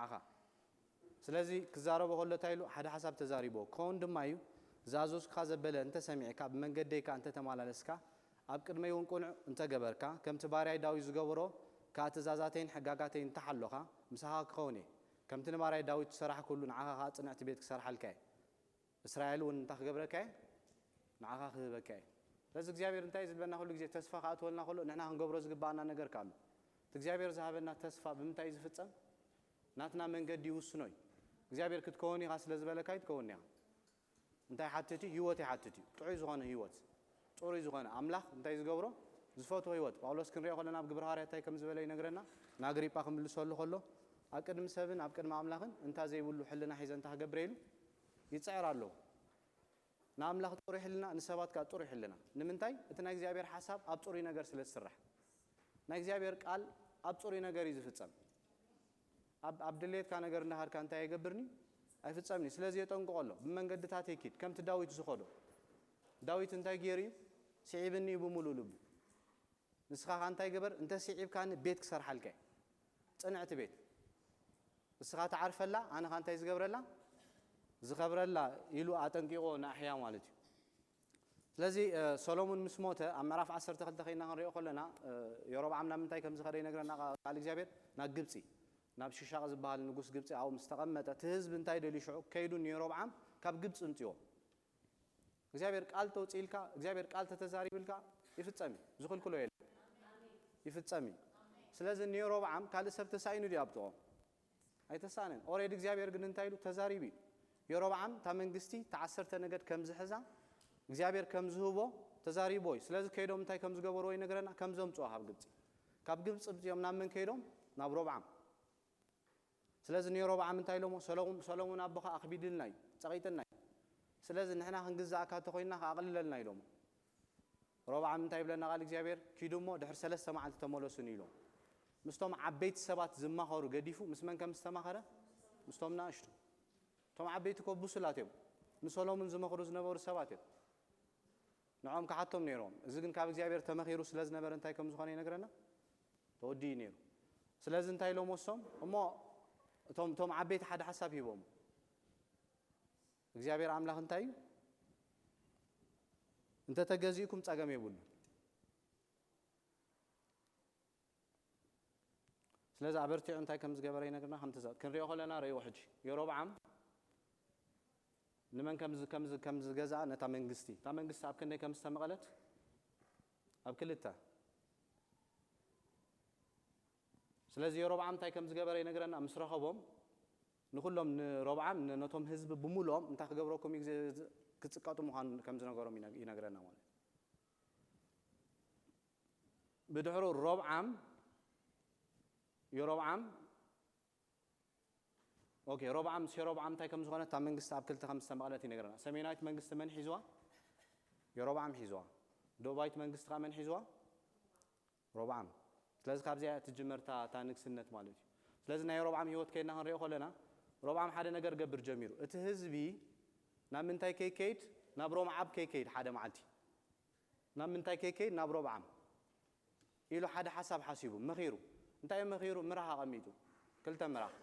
ንዓኻ። ስለዚ ክዛረቦ ከሎ እንታይ ኢሉ? ሓደ ሓሳብ ተዛሪቦ። ክኸውን ድማ እዩ፣ ዝኣዘዝኩኻ ዘበለ እንተ ሰሚዕካ፣ ብመንገደይ ከኣ እንተ ተመላለስካ፣ ኣብ ቅድመይ እውን ቅኑዕ እንተ ገበርካ፣ ከምቲ ባርያይ ዳዊት ዝገበሮ ከኣ ትእዛዛተይን ሕጋጋተይን እንተ ሓሎኻ፣ ምሳኻ ክኸውን እየ። ከምቲ ንባርያይ ዳዊት ዝሰራሕኩሉ ንዓኻ ከኣ ጽንዕቲ ቤት ክሰርሓልካ እየ። እስራኤል እውን እንታይ ክገብረካ እየ? ንዓኻ ክህበካ እየ። ስለዚ እግዚኣብሔር እንታይ እዩ ዝብለና? ኩሉ ግዜ ተስፋ ክኣትወልና ከሎ ንሕና ክንገብሮ ዝግባኣና ነገር ኣሎ። እቲ እግዚኣብሔር ዝሃበና ተስፋ ብምንታይ እዩ ዝፍጸም? ናትና መንገዲ ይውስኖ እዩ። እግዚኣብሔር ክትከውን ኢኻ ስለ ዝበለካ ኣይትከውን ኢኻ። እንታይ ይሓትት እዩ? ህይወት ይሓትት እዩ። ጥዑይ ዝኾነ ህይወት፣ ጽሩይ ዝኾነ ኣምላኽ እንታይ ዝገብሮ? ዝፈትዎ ህይወት። ጳውሎስ ክንሪኦ ከለና ኣብ ግብረ ሃዋርያት እንታይ ከም ዝበለ ይነግረና። ንኣግሪጳ ክምልሰሉ ከሎ ኣብ ቅድሚ ሰብን ኣብ ቅድሚ ኣምላኽን እንታ ዘይብሉ ሕልና ሒዘ እንታ ክገብር ኢሉ ይጽዕር ኣለዎ። ንኣምላኽ ጽሩይ ሕልና፣ ንሰባት ከኣ ጽሩይ ሕልና። ንምንታይ? እቲ ናይ እግዚኣብሔር ሓሳብ ኣብ ጽሩይ ነገር ስለ ዝስራሕ። ናይ እግዚኣብሔር ቃል ኣብ ጽሩይ ነገር እዩ ዝፍጸም። ኣብ ኣብ ድሌትካ ነገር እንዳሃድካ እንታይ ኣይገብርኒ? ኣይፍጸምኒ። ስለዚ የጠንቅቖ ኣሎ። ብመንገድታተይ ኪድ፣ ከምቲ ዳዊት ዝኸዶ። ዳዊት እንታይ ገይሩ እዩ? ስዒብኒ እዩ ብምሉእ ልቡ። ንስኻ ኸኣ እንታይ ግበር? እንተ ስዒብካኒ ቤት ክሰርሓልካ እየ። ጽንዕቲ ቤት። ንስኻ ትዓርፈላ፣ ኣነ ኸኣ እንታይ ዝገብረላ? ዝኸብረላ ኢሉ ኣጠንቂቖ ንኣሕያ ማለት እዩ። ስለዚ፣ እ፣ ሰሎሙን ምስ ሞተ ኣብ ምዕራፍ ዓሰርተ ክልተ ኸይድና ክንሪኦ ከለና፣ እ፣ የሮብዓም ናብ ምንታይ ከም ዝኸደ ይነግረና ቃ-፣ ቃል እግዚኣብሔር? ናብ ግብጺ፣ ናብ ሽሻቕ ዝበሃል ንጉስ ግብጺ ኣብኡ ምስ ተቐመጠ፣ እቲ ህዝቢ እንታይ ደልዩ ሽዑ? ከይዱ ንየሮብዓም ካብ ግብጺ እምጽዎ። እግዚኣብሔር ቃል ተውጽኢልካ፣ እግዚኣብሔር ቃል ተተዛሪብልካ ይፍጸም እዩ። ዝኽልክሎ የለን። ይፍጸም እዩ። ስለዚ ንየሮብዓም ካልእ ሰብ ተሳኢኑ ድዩ ኣብ ጥቕኦም? ኣይተሳእነን። ኦሬዲ እግዚኣብሔር ግን እንታይ ኢሉ? ተዛሪቡ እዩ። የሮብዓም እታ መንግስቲ፣ እታ ዓሰርተ ነገድ ከም ዝሕዛ፣ እግዚኣብሔር ከም ዝህቦ ተዛሪብዎ እዩ። ስለዚ ከይዶም እንታይ ከም ዝገበርዎ ይነግረና፣ ከም ዘምጽኦ ካብ ግብጺ። ካብ ግብጺ እምጽኦም ናብ መን ከይዶም? ናብ ሮብዓም። ስለዚ ንየሮብዓም እንታይ ኢሎሞ? ሰሎሙን፣ ሰሎሙን ኣቦኻ ኣኽቢድልና እዩ፣ ጸቒጥና እዩ። ስለዚ ንሕና ክንግዝኣካ እንተኾይንና ከኣ ኣቕልለልና ኢሎሞ። ሮብዓም እንታይ ይብለና ቃል እግዚኣብሔር? ኪዱ እሞ ድሕሪ ሰለስተ መዓልቲ ተመለሱኒ ኢሎም። ምስቶም ዓበይቲ ሰባት ዝማኸሩ ገዲፉ ምስ መን ከም ዝተማኸረ? ምስቶም ንኣሽቱ። እቶም ዓበይቲ እኮ ብሱላት እዮም። ንሰሎሙን ዝመኽሩ ዝነበሩ ሰባት እዮም። ንዖም ክሓቶም ነይሮም። እዚ ግን ካብ እግዚኣብሔር ተመኺሩ ስለ ዝነበረ እንታይ ከም ዝኾነ ይነግረና? ተወዲኡ ነይሩ። ስለዚ እንታይ ኢሎም ወሶም? እሞ እቶም፣ እቶም ዓበይቲ ሓደ ሓሳብ ሂቦም። እግዚኣብሔር ኣምላኽ እንታይ እዩ? እንተ ተገዚእኩም ጸገም የብሉን። ስለዚ ኣበርቲዑ እንታይ ከም ዝገበረ ይነግርና። ከም ትእዛዝ ክንሪኦ ከለና ርእይዎ ሕጂ። የሮብዓም ንመን ከም ዝ-፣ ከም ዝ-፣ ከም ዝገዝኣ ነታ መንግስቲ፣ እታ መንግስቲ ኣብ ክንደይ ከም ዝተመቐለት? ኣብ ክልተ። ስለዚ የሮብዓም እንታይ ከም ዝገበረ ይነግረና። ምስ ረኸቦም ንኹሎም ንሮብዓም ን-፣ ነቶም ህዝቢ ብምሉኦም እንታይ ክገብረኩም እዩ ግዜ ዝ-፣ ክጽቀጡ ምዃኑ ከም ዝነገሮም ይነ-፣ ይነግረና ማለት እዩ። ብድሕሩ ሮብዓም፣ የሮብዓም፣ ኦኬ፣ ሮብዓም ምስ የሮብዓም እንታይ ከም ዝኾነ፣ እታ መንግስቲ ኣብ ክልተ ከም ዝተመቐለት ይነግረና። ሰሜናዊት መንግስቲ መን ሒዝዋ? የሮብዓም ሒዝዋ። ደቡባዊት መንግስቲ ከኣ መን ሒዝዋ? ሮብዓም። ስለዚ ካብዚኣ እያ እትጅመር እታ፣ እታ ንግስነት ማለት እዩ። ስለዚ ናይ ሮብዓም ህይወት ከይድና ክንሪኦ ከለና፣ ሮብዓም ሓደ ነገር ገብር ጀሚሩ። እቲ ህዝቢ ናብ ምንታይ ከይከይድ? ናብ ሮብዓም ከይከይድ ሓደ መዓልቲ። ናብ ምንታይ ከይከይድ? ናብ ሮብዓም ኢሉ ሓደ ሓሳብ ሓሲቡ፣ መኺሩ። እንታይ እዩ መኺሩ? ምራኽ ኣቐሚጡ። ክልተ ምራኽ።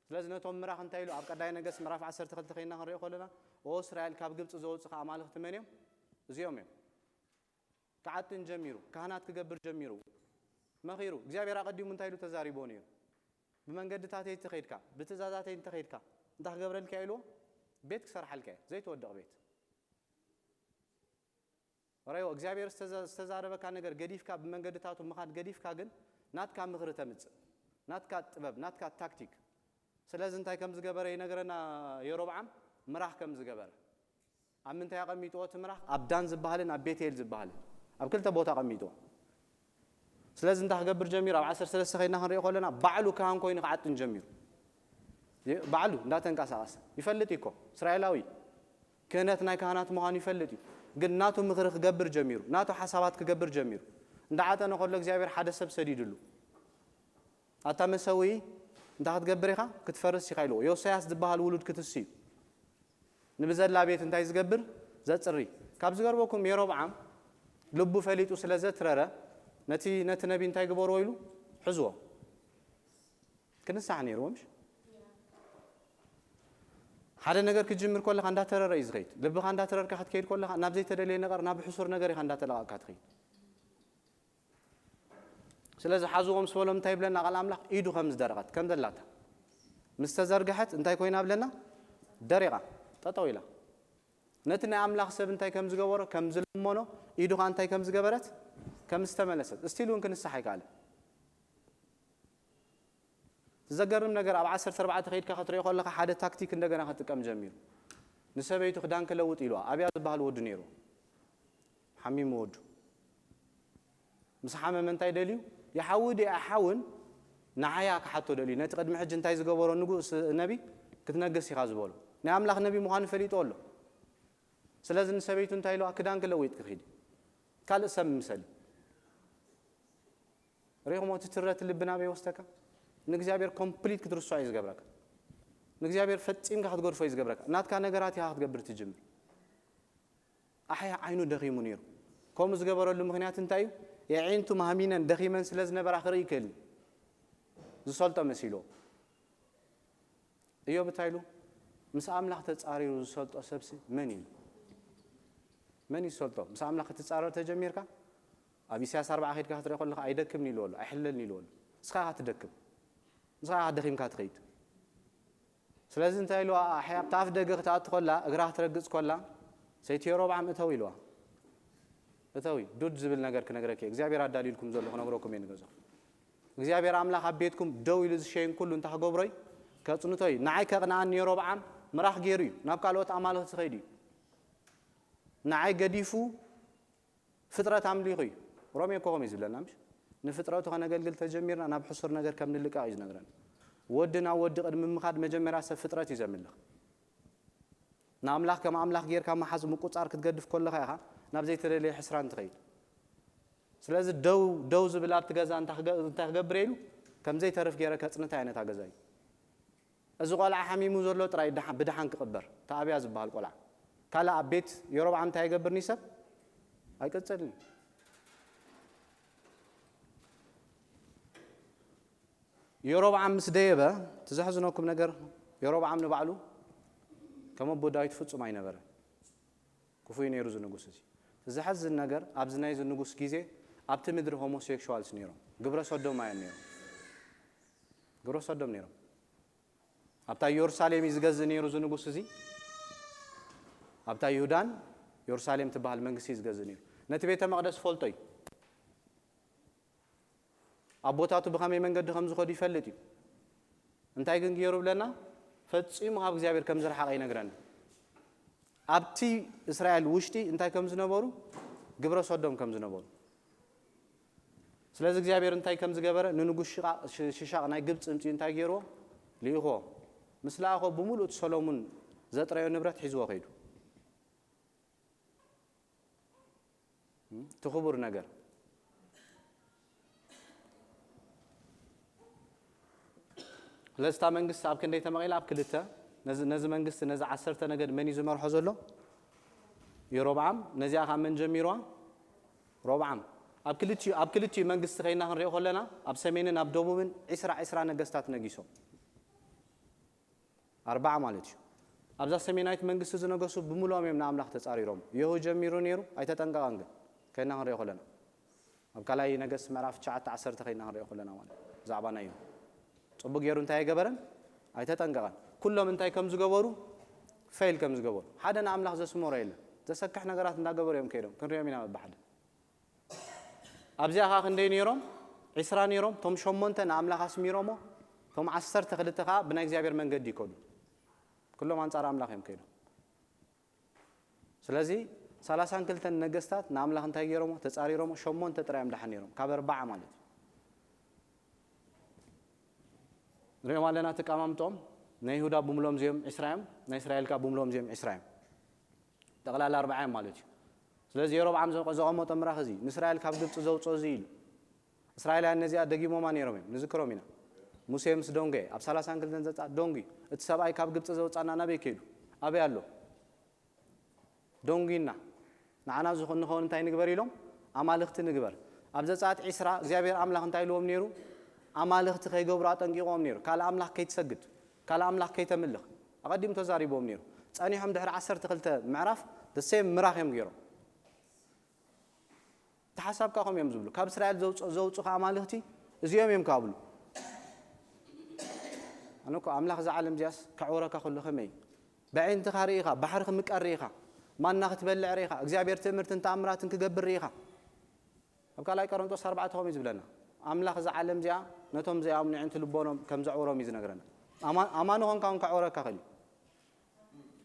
ስለዚ ነቶም ምራኽ እንታይ ኢሉ? ኣብ ቀዳማይ ነገስት ምዕራፍ ዓሰርተ ክልተ ከይድና ክንሪኦ ከለና፣ ኦ እስራኤል ካብ ግብጺ ዘውጽኻ ኣማልኽቲ መን እዮም? እዚኦም እዮም። ክዓጥን ጀሚሩ፣ ካህናት ክገብር ጀሚሩ። መኺሩ። እግዚኣብሔር ኣቐዲሙ እንታይ ኢሉ ተዛሪቦ ነይሩ? ብመንገድታተይ እንተኸይድካ፣ ብትእዛዛተይ እንተኸይድካ፣ እንታይ ክገብረልካ ኢልዎ? ቤት ክሰርሓልካ እየ፣ ዘይትወድቕ ቤት። ረዮ እግዚኣብሔር ዝተዘ-፣ ዝተዛረበካ ነገር ገዲፍካ፣ ብመንገድታቱ ምኻድ ገዲፍካ ግን ናትካ ምኽሪ ተምጽእ፣ ናትካ ጥበብ፣ ናትካ ታክቲክ። ስለዚ እንታይ ከም ዝገበረ ይነግረና የሮብዓም፣ ምራኽ ከም ዝገበረ። ኣብ ምንታይ ኣቐሚጥዎ እቲ ምራኽ? ኣብ ዳን ዝበሃልን ኣብ ቤቴል ዝበሃልን ኣብ ክልተ ቦታ ኣቐሚጥዎ። ስለዚ እንታይ ክገብር ጀሚሩ? ኣብ ዓሰርተ ሰለስተ ከይድና ክንሪኦ ከለና ባዕሉ ካህን ኮይኑ ክዓጥን ጀሚሩ። የ-፣ ባዕሉ እንዳተንቀሳቐሰ ይፈልጥ እዩ እኮ፣ እስራኤላዊ ክህነት ናይ ካህናት ምዃኑ ይፈልጥ እዩ። ግን ናቱ ምኽሪ ክገብር ጀሚሩ፣ ናቱ ሓሳባት ክገብር ጀሚሩ። እንዳዓጠነ ከሎ እግዚኣብሔር ሓደ ሰብ ሰዲድሉ። ኣታ መሰውኢ እንታይ ክትገብር ኢኻ? ክትፈርስ ኢኻ ኢልዎ። ዮስያስ ዝበሃል ውሉድ ክትስ እዩ። ንብዘላ ቤት እንታይ ዝገብር? ዘጽሪ። ካብ ዝገርበኩም የሮብዓም ልቡ ፈሊጡ ስለ ዘትረረ ነቲ፣ ነቲ ነቢ እንታይ ግበርዎ ኢሉ? ሕዝዎ። ክንሳሕ ነይርዎ ምሽ? ሓደ ነገር ክትጅምር ከለኻ እንዳተረረ እዩ ዝኸይድ። ልብኻ እንዳተረርካ ክትከይድ ከለኻ ናብ ዘይተደለየ ነገር፣ ናብ ሕሱር ነገር ኢኻ እንዳተለቓቕካ ትኸይድ። ስለዚ ሓዝዎም ምስ በሎም እንታይ ይብለና ቃል ኣምላኽ? ኢዱ ከም ዝደረቐት ከም ዘላታ ምስ ተዘርግሐት እንታይ ኮይና ብለና? ደሪቓ፣ ጠጠው ኢላ። ነቲ ናይ ኣምላኽ ሰብ እንታይ ከም ዝገበሮ፣ ከም ዝለመኖ፣ ኢዱ ኸኣ እንታይ ከም ዝገበረት፣ ከም ዝተመለሰት። እስቲል እውን ክንሳሕ ኣይከኣለን። ዘገርም ነገር ኣብ ዓሰርተ ኣርባዕተ ከይድካ ክትሪኦ ከለኻ ሓደ ታክቲክ እንደገና ክጥቀም ጀሚሩ። ንሰበይቱ ክዳን ክለውጥ ኢልዋ ኣብያ ዝበሃል ወዱ ነይሩ። ሓሚሙ ወዱ ምስ ሓመመ እንታይ ደልዩ? ይሓዊ ድዩ ኣይሓውን ንዓያ ክሓቶ ደልዩ። ነቲ ቅድሚ ሕጂ እንታይ ዝገበሮ ንጉስ ነቢ ክትነግስ ኢኻ ዝበሎ ናይ ኣምላኽ ነቢ ምዃኑ ፈሊጡ ኣሎ። ስለዚ ንሰበይቱ እንታይ ኢልዋ? ክዳን ክለውጥ ክኺድ ካልእ ሰብ ምሰሊ ሪኹሞ እቲ ትረት ልቢ ናበይ ወስደካ? ንእግዚኣብሔር ኮምፕሊት ክትርስዖ እዩ ዝገብረካ። ንእግዚኣብሔር ፈጺምካ ክትገድፎ እዩ ዝገብረካ። ናትካ ነገራት ኢኻ ክትገብር ትጅምር። ኣሕያ ዓይኑ ደኺሙ ነይሩ። ከምኡ ዝገበረሉ ምኽንያት እንታይ እዩ? የዒንቱ ማህሚነን ደኺመን ስለ ዝነበራ ክርኢ ይክእል እዩ። ዝሰልጦ መሲልዎ። እዮብ እንታይ ኢሉ? ምስ ኣምላኽ ተጻሪሩ ዝሰልጦ ሰብሲ መን እዩ? መን እዩ ዝሰልጦ? ምስ ኣምላኽ ክትጻረር ተጀሚርካ ኣብ ኢሳያስ ኣርባዓ ከይድካ ክትርኢ ከለኻ ኣይደክምን ኢልዎ ኣሎ፣ ኣይሕለልን ኢልዎ ኣሎ። ንስኻ ኢኻ ትደክም። ንስኻ ኢኻ ደኺምካ ትኸይድ። ስለዚ እንታይ ኢልዋ? ኣሕያ ኣብቲ ኣፍ ደገ ክትኣቱ ከላ፣ እግራ ክትረግጽ ከላ፣ ሰይቲ የሮብዓም እተው ኢልዋ። እተዊ፣ ዱድ ዝብል ነገር ክነግረኪ እየ። እግዚኣብሔር ኣዳልዩልኩም ዘሎ ክነግረኩም እየ ንገዛኹም። እግዚኣብሔር ኣምላኽ ኣብ ቤትኩም ደው ኢሉ ዝሸይን ኩሉ እንታይ ክገብሮ እዩ? ከጽንቶ እዩ። ንዓይ ከቕንኣኒ የሮብዓም ምራኽ ገይሩ እዩ። ናብ ካልኦት ኣማልኽቲ ኸይዱ እዩ። ንዓይ ገዲፉ ፍጥረት ኣምሊኹ እዩ። ሮሜ እኮ ከምኡ እዩ ዝብለና፣ ምሽ? ንፍጥረቱ ከነገልግል ተጀሚርና ናብ ሕሱር ነገር ከም ንልቀቕ እዩ ዝነግረና። ወዲ ናብ ወዲ ቅድሚ ምኻድ መጀመርያ ሰብ ፍጥረት እዩ ዘምልኽ። ንኣምላኽ ከም ኣምላኽ ጌርካ ምሓዝ ምቁጻር ክትገድፍ ከለኻ ኢኻ ናብ ዘይተደለየ ሕስራን ትኸይድ። ስለዚ ደው፣ ደው ዝብል ኣብቲ ገዛ እንታይ ክገ-፣ እንታይ ክገብር ኢሉ? ከም ዘይተርፍ ገይረ ከጽንታ እየ ነታ ገዛ እዩ። እዚ ቆልዓ ሓሚሙ ዘሎ ጥራይ ደሓ-፣ ብደሓን ክቕበር፣ እቲ ኣብያ ዝበሃል ቆልዓ። ካልእ ኣብ ቤት የሮብዓም እንታይ ይገብርኒ ሰብ? ኣይቅጽልን። የሮብዓም ምስ ደየበ፣ እቲ ዘሕዝነኩም ነገር፣ የሮብዓም ንባዕሉ ከም ኣቦ ዳዊት ፍጹም ኣይነበረን። ክፉይ ነይሩ እዚ ንጉስ እዚ። እቲ ዘሕዝን ነገር፣ ኣብዚ ናይዚ ንጉስ ግዜ ኣብቲ ምድሪ ሆሞሴክሹዋልስ ነይሮም፣ ግብረ ሰዶማውያን ነይሮም። ግብረ ሰዶም ነይሮም። ኣብታ ኢየሩሳሌም እዩ ዝገዝእ ነይሩ እዚ ንጉስ እዚ። ኣብታ ይሁዳን ኢየሩሳሌም ትበሃል መንግስቲ እዩ ዝገዝእ ነይሩ። ነቲ ቤተ መቕደስ ፈልጦ እዩ። ኣቦታቱ ብኸመይ መንገዲ ከም ዝኸዱ ይፈልጥ እዩ። እንታይ ግን ገይሩ ብለና? ፈጺሙ ካብ እግዚኣብሔር ከም ዝረሓቐ ይነግረና። ኣብቲ እስራኤል ውሽጢ እንታይ ከም ዝነበሩ? ግብረ ሰዶም ከም ዝነበሩ። ስለዚ እግዚኣብሔር እንታይ ከም ዝገበረ? ንንጉስ ሽቓ-፣ ሽ-፣ ሽሻቕ ናይ ግብጺ ምጺኡ እንታይ ገይርዎ? ልኢኽዎ። ምስ ለኣኾ ብምሉእ እቲ ሰሎሙን ዘጥረዮ ንብረት ሒዝዎ ከይዱ። እቲ ክቡር ነገር። ስለዚ እታ መንግስቲ ኣብ ክንደይ ተመቒላ? ኣብ ክልተ። ነዚ፣ ነዚ መንግስቲ፣ ነዚ ዓሰርተ ነገድ መን እዩ ዝመርሖ ዘሎ? የሮብዓም። ነዚኣ ካብ መን ጀሚርዋ? ሮብዓም። ኣብ ክልቲኡ፣ ኣብ ክልቲኡ መንግስቲ ከይና ክንሪኦ ከለና፣ ኣብ ሰሜንን ኣብ ደቡብን ዒስራ ዒስራ ነገስታት ነጊሶም። ኣርባዓ ማለት እዩ። ኣብዛ ሰሜናዊት መንግስቲ ዝነገሱ ብምልኦም እዮም ንኣምላኽ ተጻሪሮም። የሁ ጀሚሩ ነይሩ፣ ኣይተጠንቀቐን ግን። ከይና ክንሪኦ ከለና። ኣብ ካልኣይ ነገስት ምዕራፍ ትሽዓተ ዓሰርተ ከይና ክንሪኦ ከለና ማለት እዩ። ብዛዕባ ናይ የሁ። ጽቡቅ ገይሩ እንታይ ኣይገበረን? ኣይተጠንቀቐን። ኩሎም እንታይ ከም ዝገበሩ? ፌል ከም ዝገበሩ። ሓደ ንኣምላኽ ዘስመሮ የለን። ዘሰክሕ ነገራት እንዳገበሩ እዮም ከይዶም። ክንሪኦም ኢና በብሓደ። ኣብዚኣ ኸዓ ክንደይ ነይሮም? ዒስራ ነይሮም። እቶም ሸሞንተ ንኣምላኽ ኣስሚሮሞ፣ እቶም ዓሰርተ ክልተ ኸዓ ብናይ እግዚኣብሔር መንገዲ ይከዱ። ኩሎም ኣንጻር ኣምላኽ እዮም ከይዶም። ስለዚ ሰላሳን ክልተን ነገስታት ንኣምላኽ እንታይ ገይሮሞ? ተጻሪሮሞ። ሸሞንተ ጥራይ እዮም ደሓን ነይሮም፣ ካብ ኣርባዓ ማለት እዩ። ንሪኦም ኣለና እቲ ኣቀማምጥኦም። ናይ ይሁዳ ብምሎም እዚኦም ዒስራ እዮም፣ ናይ እስራኤል ከኣ ብምሎም እዚኦም ዒስራ እዮም። ጠቕላላ ኣርባዓ እዮም ማለት እዩ። ስለዚ የሮብዓም ዘ-፣ ዘቐመጦ ምራኽ እዚ፣ ንእስራኤል ካብ ግብጺ ዘውጽኦ እዚ ኢሉ። እስራኤላውያን ነዚኣ ደጊሞማ ነይሮም እዮም፣ ንዝክሮም ኢና። ሙሴ ምስ ዶንጎየ፣ ኣብ ሰላሳን ክልተን ዘውጽኣ ዶንጉ፣ እቲ ሰብኣይ ካብ ግብጺ ዘውጻና ናበይ ከይዱ? ኣበይ ኣሎ? ዶንጉና። ንዓና ዝኾ-፣ ንኸውን እንታይ ንግበር ኢሎም? ኣማልኽቲ ንግበር። ኣብ ዘጸኣት ዒስራ እግዚኣብሔር ኣምላኽ እንታይ ኢልዎም ነይሩ? ኣማልኽቲ ከይገብሩ ኣጠንቂቕዎም ነይሩ። ካልእ ኣምላኽ ከይትሰግድ፣ ካልእ ኣምላኽ ከይተምልኽ። ኣቐዲሙ ተዛሪቦም ነይሩ። ጸኒሖም ድሕሪ ዓሰርተ ክልተ ምዕራፍ the same ምራኽ እዮም ገይሮም። እቲ ሓሳብ ከኣ ከምኡ እዮም ዝብሉ፣ ካብ እስራኤል ዘውፅ- ዘውፁኻ ኣማልኽቲ እዚኦም እዮም ክብሉ። ኣነ እኮ ኣምላኽ እዛ ዓለም እዚኣስ ከዕውረካ ከሎ ከመይ እዩ? ብዓይንትኻ ርኢኻ፣ ባሕሪ ክምቀር ርኢኻ፣ ማና ክትበልዕ ርኢኻ፣ እግዚኣብሔር ትእምርትን ተኣምራትን ክገብር ርኢኻ። ኣብ ካልኣይ ቆሮንጦስ ኣርባዕተ ከምኡ እዩ ዝብለና፣ ኣምላኽ እዛ ዓለም እዚኣ ነቶም ዘይኣምኑ ኣዒንቲ ልቦኖም ከም ዘዕውሮም እዩ ዝነግረና። ኣማ- ኣማኒ ኾንካ እውን ከዕውረካ ክእል እዩ።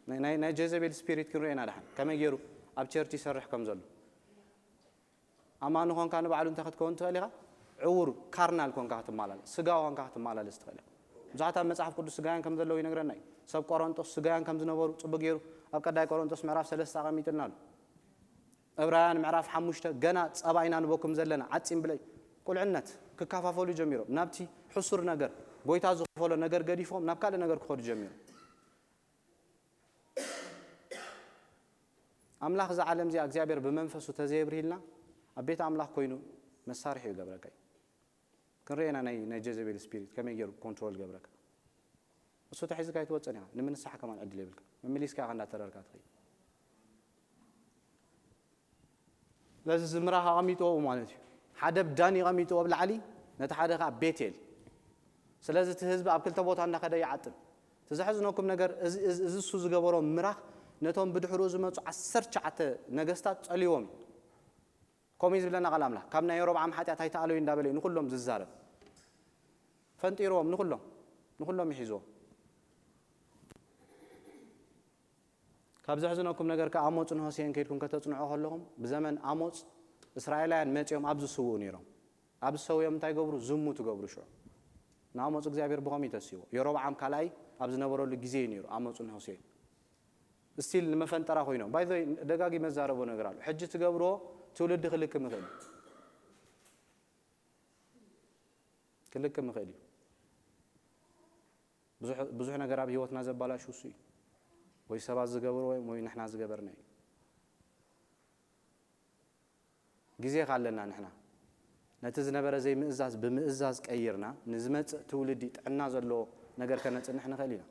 ናይ- ናይ- ናይ ጀዘቤል ስፒሪት ክንሪኦ ኢና ደሓን ከመይ ገይሩ ኣብ ቸርች ይሰርሕ ከም ዘሎ። ኣማኒ ኾንካ ንባዕሉ እንታይ ክትከውን ትኽእል ኢኻ? ዕውር ካርናል ኮንካ ክትመላለስ፣ ስጋዊ ኮንካ ክትመላለስ ትኽእል ኢኻ። ብዙሓት ኣብ መጽሓፍ ቅዱስ ስጋውያን ከም ዘለዉ ይነግረና እዩ። ሰብ ቆሮንጦስ ስጋውያን ከም ዝነበሩ ጽቡቅ ገይሩ ኣብ ቀዳይ ቆሮንጦስ ምዕራፍ ሰለስተ ኣቐሚጥልና ኣሎ። ዕብራውያን ምዕራፍ ሓሙሽተ ገና ጸባ ኢና ንበኩም ዘለና ዓጺም ብለይ ቁልዕነት ክከፋፈሉ ጀሚሮም ናብቲ ሕሱር ነገር ጎይታ ዝኸፈሎ ነገር ገዲፎም ናብ ካልእ ነገር ክኸዱ ጀሚሮም። ኣምላኽ እዛ ዓለም እዚኣ እግዚኣብሔር ብመንፈሱ ተዘየብርሂልና ኣብ ቤት ኣምላኽ ኮይኑ መሳርሒ ይገብረካ እዩ። ክንርኤና ናይ ናይ ጀዘቤል ስፒሪት ከመይ ገይሩ ኮንትሮል ገብረካ። እሱ ተሒዝካ ኣይትወፅን ኢኻ። ንምንስሓ ከማን ዕድል የብልካ። መመሊስካ ኢኻ እንዳተረርካ ትኸይድ። ስለዚ ዝምራኽ ኣቐሚጥዎ ማለት እዩ። ሓደ ብዳን ይቐሚጥዎ ኣብ ላዕሊ፣ ነቲ ሓደ ከዓ ቤቴል። ስለዚ እቲ ህዝቢ ኣብ ክልተ ቦታ እንዳኸደ ይዓጥን። እቲ ዘሕዝነኩም ነገር እዚ- እዚ እዚ እሱ ዝገበሮ ምራኽ ነቶም ብድሕሩ ዝመፁ ዓሰርተ ትሽዓተ ነገስታት ፀልዎም እዩ። ከምኡ እዩ ዝብለና ቃል ኣምላኽ። ካብ ናይ የሮብዓም ሓጢኣት ኣይተኣለዩ እንዳበለ እዩ ንኹሎም ዝዛረብ። ፈንጢርዎም ንኹሎም ንኹሎም ይሒዝዎም። ካብ ዘሕዝነኩም ነገር ከኣ ኣሞፅን ሆሴን ከይድኩም ከተፅንዑ ከለኹም ብዘመን ኣሞፅ እስራኤላውያን መፂኦም ኣብዚ ስውኡ ነይሮም። ኣብዚ ሰውዮም እንታይ ገብሩ? ዝሙት ገብሩ። ሽዑ ንኣሞፅ እግዚኣብሔር ብኸምኡ ተስዎ። የሮብዓም ካልኣይ ኣብ ዝነበረሉ ግዜ እዩ ነይሩ ኣሞፅን ሆሴን። ስቲል ንመፈንጠራ ኮይኖም ባይ ደጋጊመ ዛረቦ ነገር ኣሎ። ሕጂ ትገብርዎ ትውልዲ ክልክም ይኽእል እዩ። ክልክም ይኽእል እዩ። ብዙሕ ብዙሕ ነገር ኣብ ህይወትና ዘባላሹ እሱ እዩ። ወይ ሰባት ዝገበርዎ እዮም ወይ ንሕና ዝገበርና እዩ። ግዜ ከ ኣለና ንሕና ነቲ ዝነበረ ዘይምእዛዝ ብምእዛዝ ቀይርና ንዝመፅእ ትውልዲ ጥዕና ዘለዎ ነገር ከነፅንሕ ንኽእል ኢና።